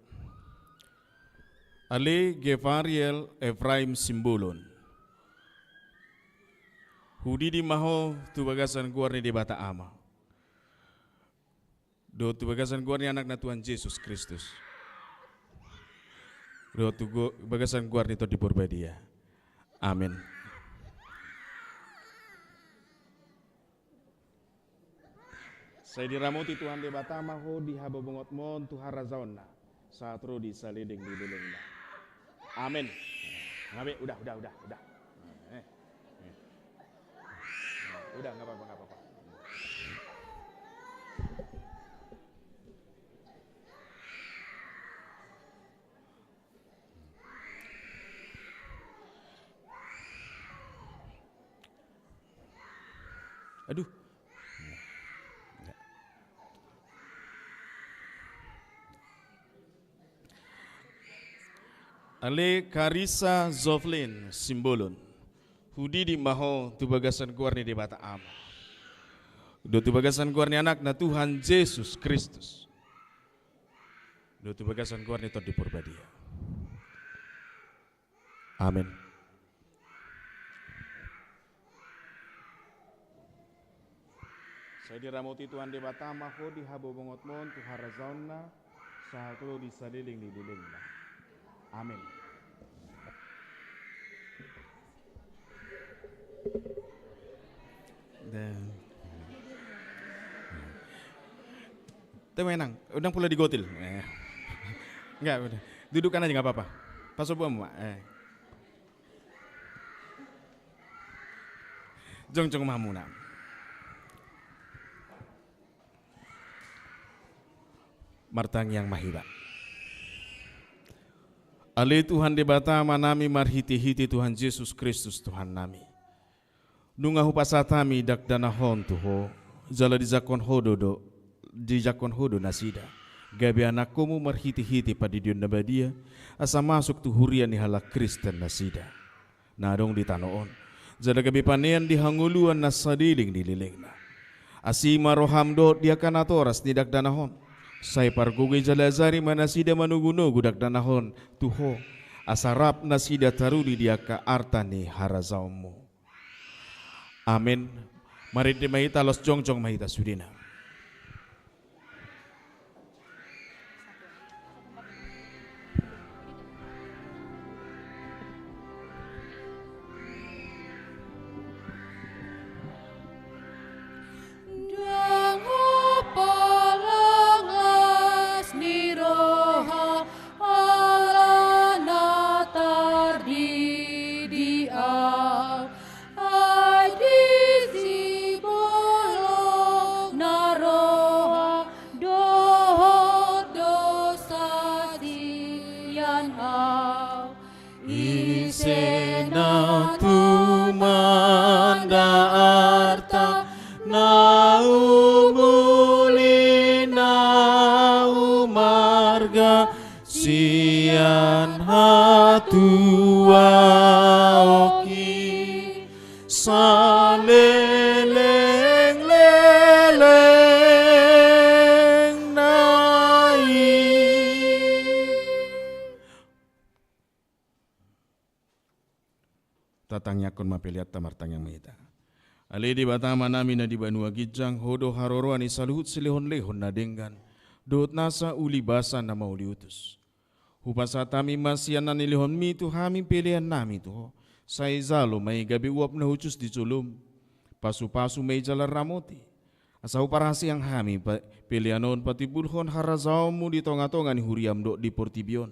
Ale Gevariel Efraim Simbolon. Hudidi ma ho tu bagasan goar ni Debata Ama. Dohot tu bagasan goar ni Anakna Tuhan Jesus Kristus. Dohot tu go-, bagasan goar ni Tondi Porbadia. Amin. Sai diramoti Tuhan Debata ma ho di habobongotmon tu harajaonna, sahat ro di saleleng ni lelengna. Amin. Ngabe, udah, udah, udah, udah. Eh, eh. Udah, nggak apa-apa, nggak apa-apa. Aduh. Ale Karisa Zoflin Simbolon. Hudidi ma ho tu bagasan goar ni Debata Ama. Dohot tu bagasan goar ni Anakna Tuhan Jesus Kristus. Dohot tu bagasan goar ni Tondi Porbadia. Amin. Sai diramoti Tuhan Debata ma ho di habobongotmon tu harajaonna, sahat ro di saleleng ni lelengna. Amin. Dan Te Menang, undang pula digotil. Eh. Enggak, udah. Dudukkan aja, nggak apa-apa. Pasobuan ma. Eh. Jongjong ma hamuna. Martangiang ma hita. Ale Tuhan Debata Amanami marhitehite Tuhan Jesus Kristus Tuhannami. Nunga hupasahat hami dakdanak on tu Ho, jala dijangkon Ho do, do, dijangkon Ho do nasida gabe anakkonmu marhitehite pandidion na badia, asa masuk tu huria ni halak Kristen nasida na adong di tano on, jala gabe panean di hangoluan na saleleng ni lelengna. Asi ma roham dohot di angka natoras ni dakdanak on, sai pargogoi jala ajari ma nasida manogunogu dakdanak on tu Ho, asa rap nasida taruli di angka arta ni harajaonmu. Amen. Marende ma hita, laos jongjong ma hita sudena. Ndang hupalang las ni roha alana tardidi au. Ai disi bolong na roha dohot dosa sian au. Ise na tumanda arta na umuli na umarga sian hatuaonki. Saleleng leleng Tangiangkon ma peleanta. Martangiang ma hita. Ale Debata Amanami na di banua ginjang, Ho do haroroan ni saluhut silehonlehon na denggan dohot nasa uli basa na mauliutus. Hupasahat hami ma sian na nilehonmi tu hami peleannami tu Ho. Sai jalo ma i gabe uap na hushus di jolom. Pasupasu ma i jala ramoti, asa huparhaseang hami pa-, pelean on patimbulhon harajaonmu di tongatonga ni huriam dohot di portibi on.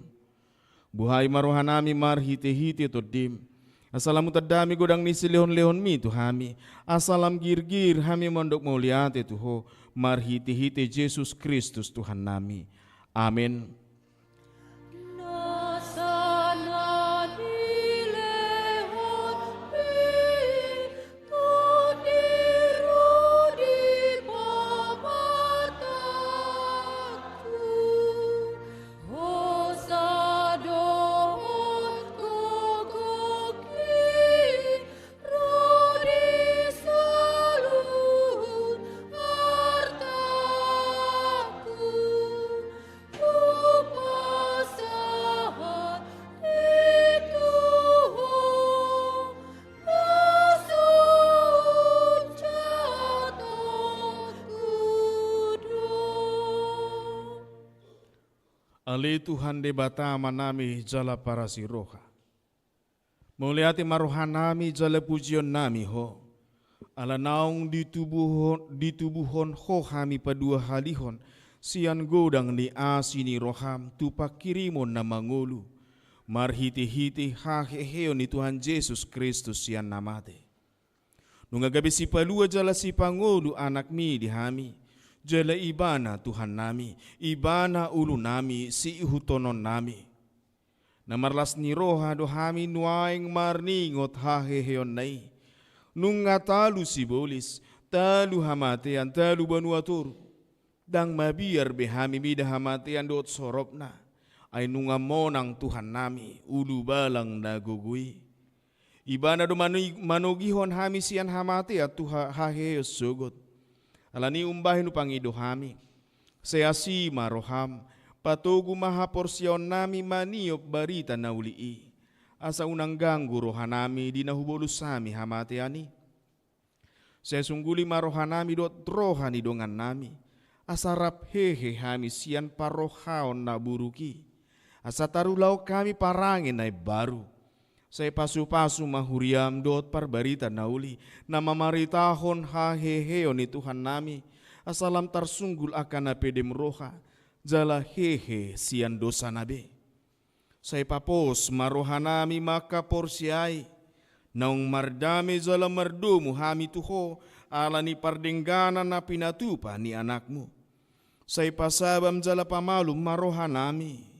Buhai ma rohanami marhitehite Tondim, asa lam hutanda hami godang ni silehonlehonmi tu hami, asa lam girgir hami mandok mauliate tu Ho, marhitehite Jesus Kristus Tuhannami. Amen. Ale Tuhan Debata Amanami jala parasi roha. Mauliate ma rohanami jala pujionnami Ho. Ala naung ditubuhon, ditubuhon Ho hami paduahalihon, sian godang ni asi ni roham tu panghirimon na mangolu, marhitehite haheheon ni Tuhan Jesus Kristus sian na mate. Nunga gabe sipalua jala sipangolu Anakmi di hami, jala Ibana Tuhannami, Ibana ulunami, siihuthononnami. Na marlas ni roha do hami nuaeng marningot haheheonna i. Nunga talu sibolis, talu hamatean, talu banua toru. Ndang mabiar be hami mida hamatean dohot soropna. Ai nunga monang Tuhannami, ulubalang na gogo i. Ibana do mani-, manogihon hami sian hamatean tu ha-, haheheon sogot. Alani i umbahen hupangido hami. Sai asi ma roham, patogu ma haporseaonnami maniop barita na uli i. Asa unang ganggu rohanami di na hubolus hami hamatean i. Sai sungguli ma rohanami dohot roha ni dongannami. Asa rap hehe hami sian parrohaon na buruk i. Asa tarulahon hami parange na imbaru. Sai pasupasu ma huriam dohot parbarita na uli, na mamaritahon haheheon ni Tuhannami, asa lam tarsunggul angka na pedem roha, jala hehe sian dosana be. Sai papos ma rohanami mangkaporseai, naung mardame jala mardomu hami tu Ho, ala ni pardengganan na pinatupa ni Anakmu. Sai pasabam jala pamalum ma rohanami.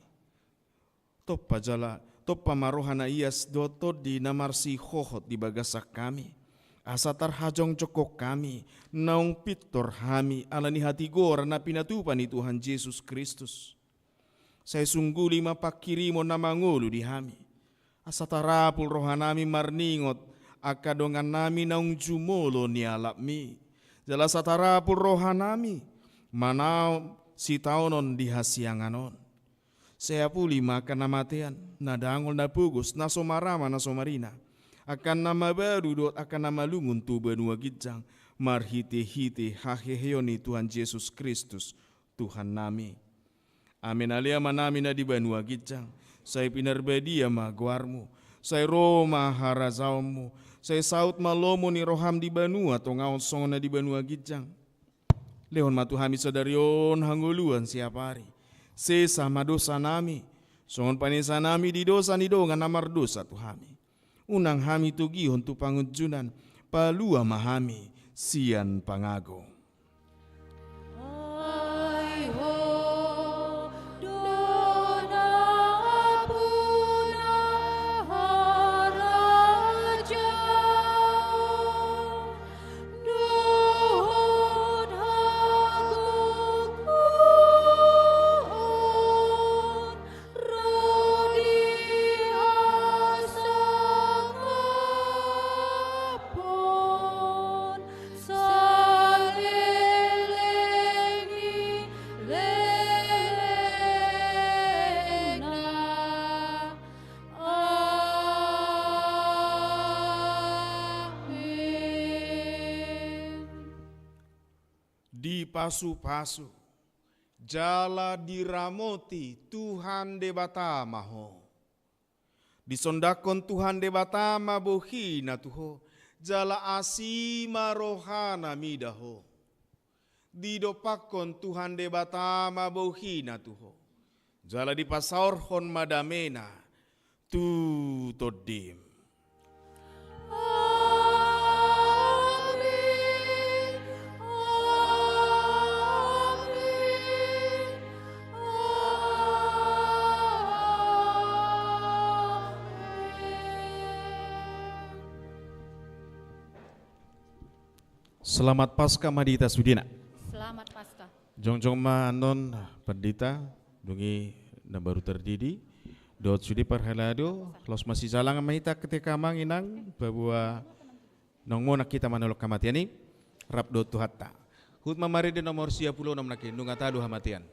Tompa jala, tompa ma roha na ias dohot tondi na marsihohot di bagasan hami. Asa tarhajongjongkon hami, naung pintor hami, ala ni hatigoran na pinatupa ni Tuhan Jesus Kristus. Sai sungguli ma panghirimon na mangolu di hami. Asa tarapul rohanami marningot, angka dongannami naung jumolo nialapmi. Jala asa tarapul rohanami, manaon sitaonon di hasiangan on. Sai apuli ma angka na matean, na dangol na pogos, na so marama, na so marina. Angka na mabalu dohot angka na malungun tu banua ginjang, marhitehite haheheon ni Tuhan Jesus Kristus, Tuhannami. Amen. Ale Amanami na di banua ginjang, sai pinarbadia ma goarmu, sai ro ma harajaonmu, sai saut ma lomo ni roham di banua tonga on songon na di banua ginjang. Lehon ma tu hami sadari on hangoluan siapari. Sesa ma dosanami, songon panesanami di dosa ni dongan na mardosa tu hami. Unang hami togihon tu pangunjunan, palua ma hami sian pangago. dipasupasu, jala diramoti Tuhan Debata ma ho. Disondangkon Tuhan Debata ma bohina tu ho, jala asi ma rohana mida ho. Didompakkon Tuhan Debata ma bohina tu ho, jala dipasaorhon ma damena tu tondim. Amen. Amen. Amen. Selamat Paskah ma di hita sudena. Selamat Paskah. Jongjong ma annon Pandita, dung i na baru tardidi. Dohot sude parhalado, laos masijalangan ma hita ketika amang inang, paboa naung monang hita manolong hamatean i, rap dohot Tuhanta. Huhut ma marende nomor sia pulu onom nangkin, nunga talu hamatean.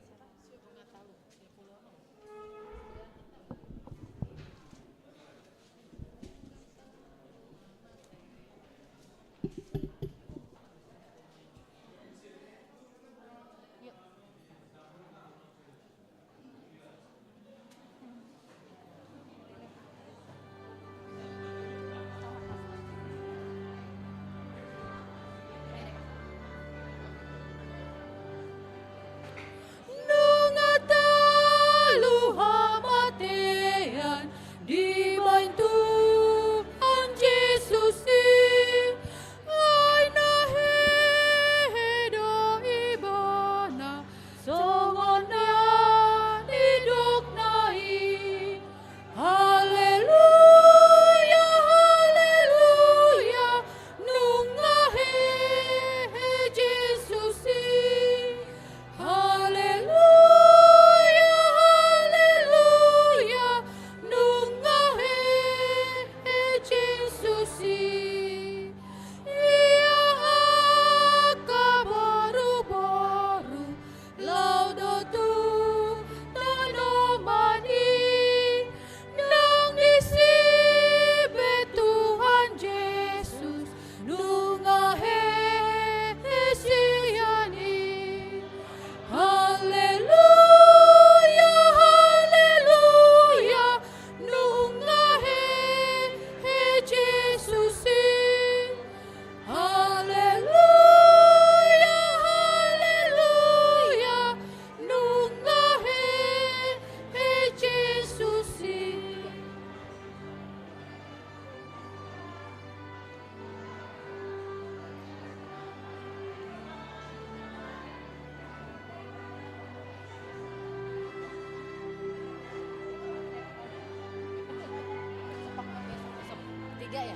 Nunga talu hamatean dibahen Tuhan Jesus i, ai na hehe do Ibana songon na nidokna i. Haleluya, haleluya, nunga hehe Jesus i. Haleluya, haleluya, nunga hehe Jesus i. Ia angka boruboru laho do tu tanoman i, naung disi be Tuhan Jesus nunga hehe sian i. Haleluya, haleluya, nunga hehe Jesus i. Haleluya, haleluya, nunga hehe Jesus i. Tiga ya?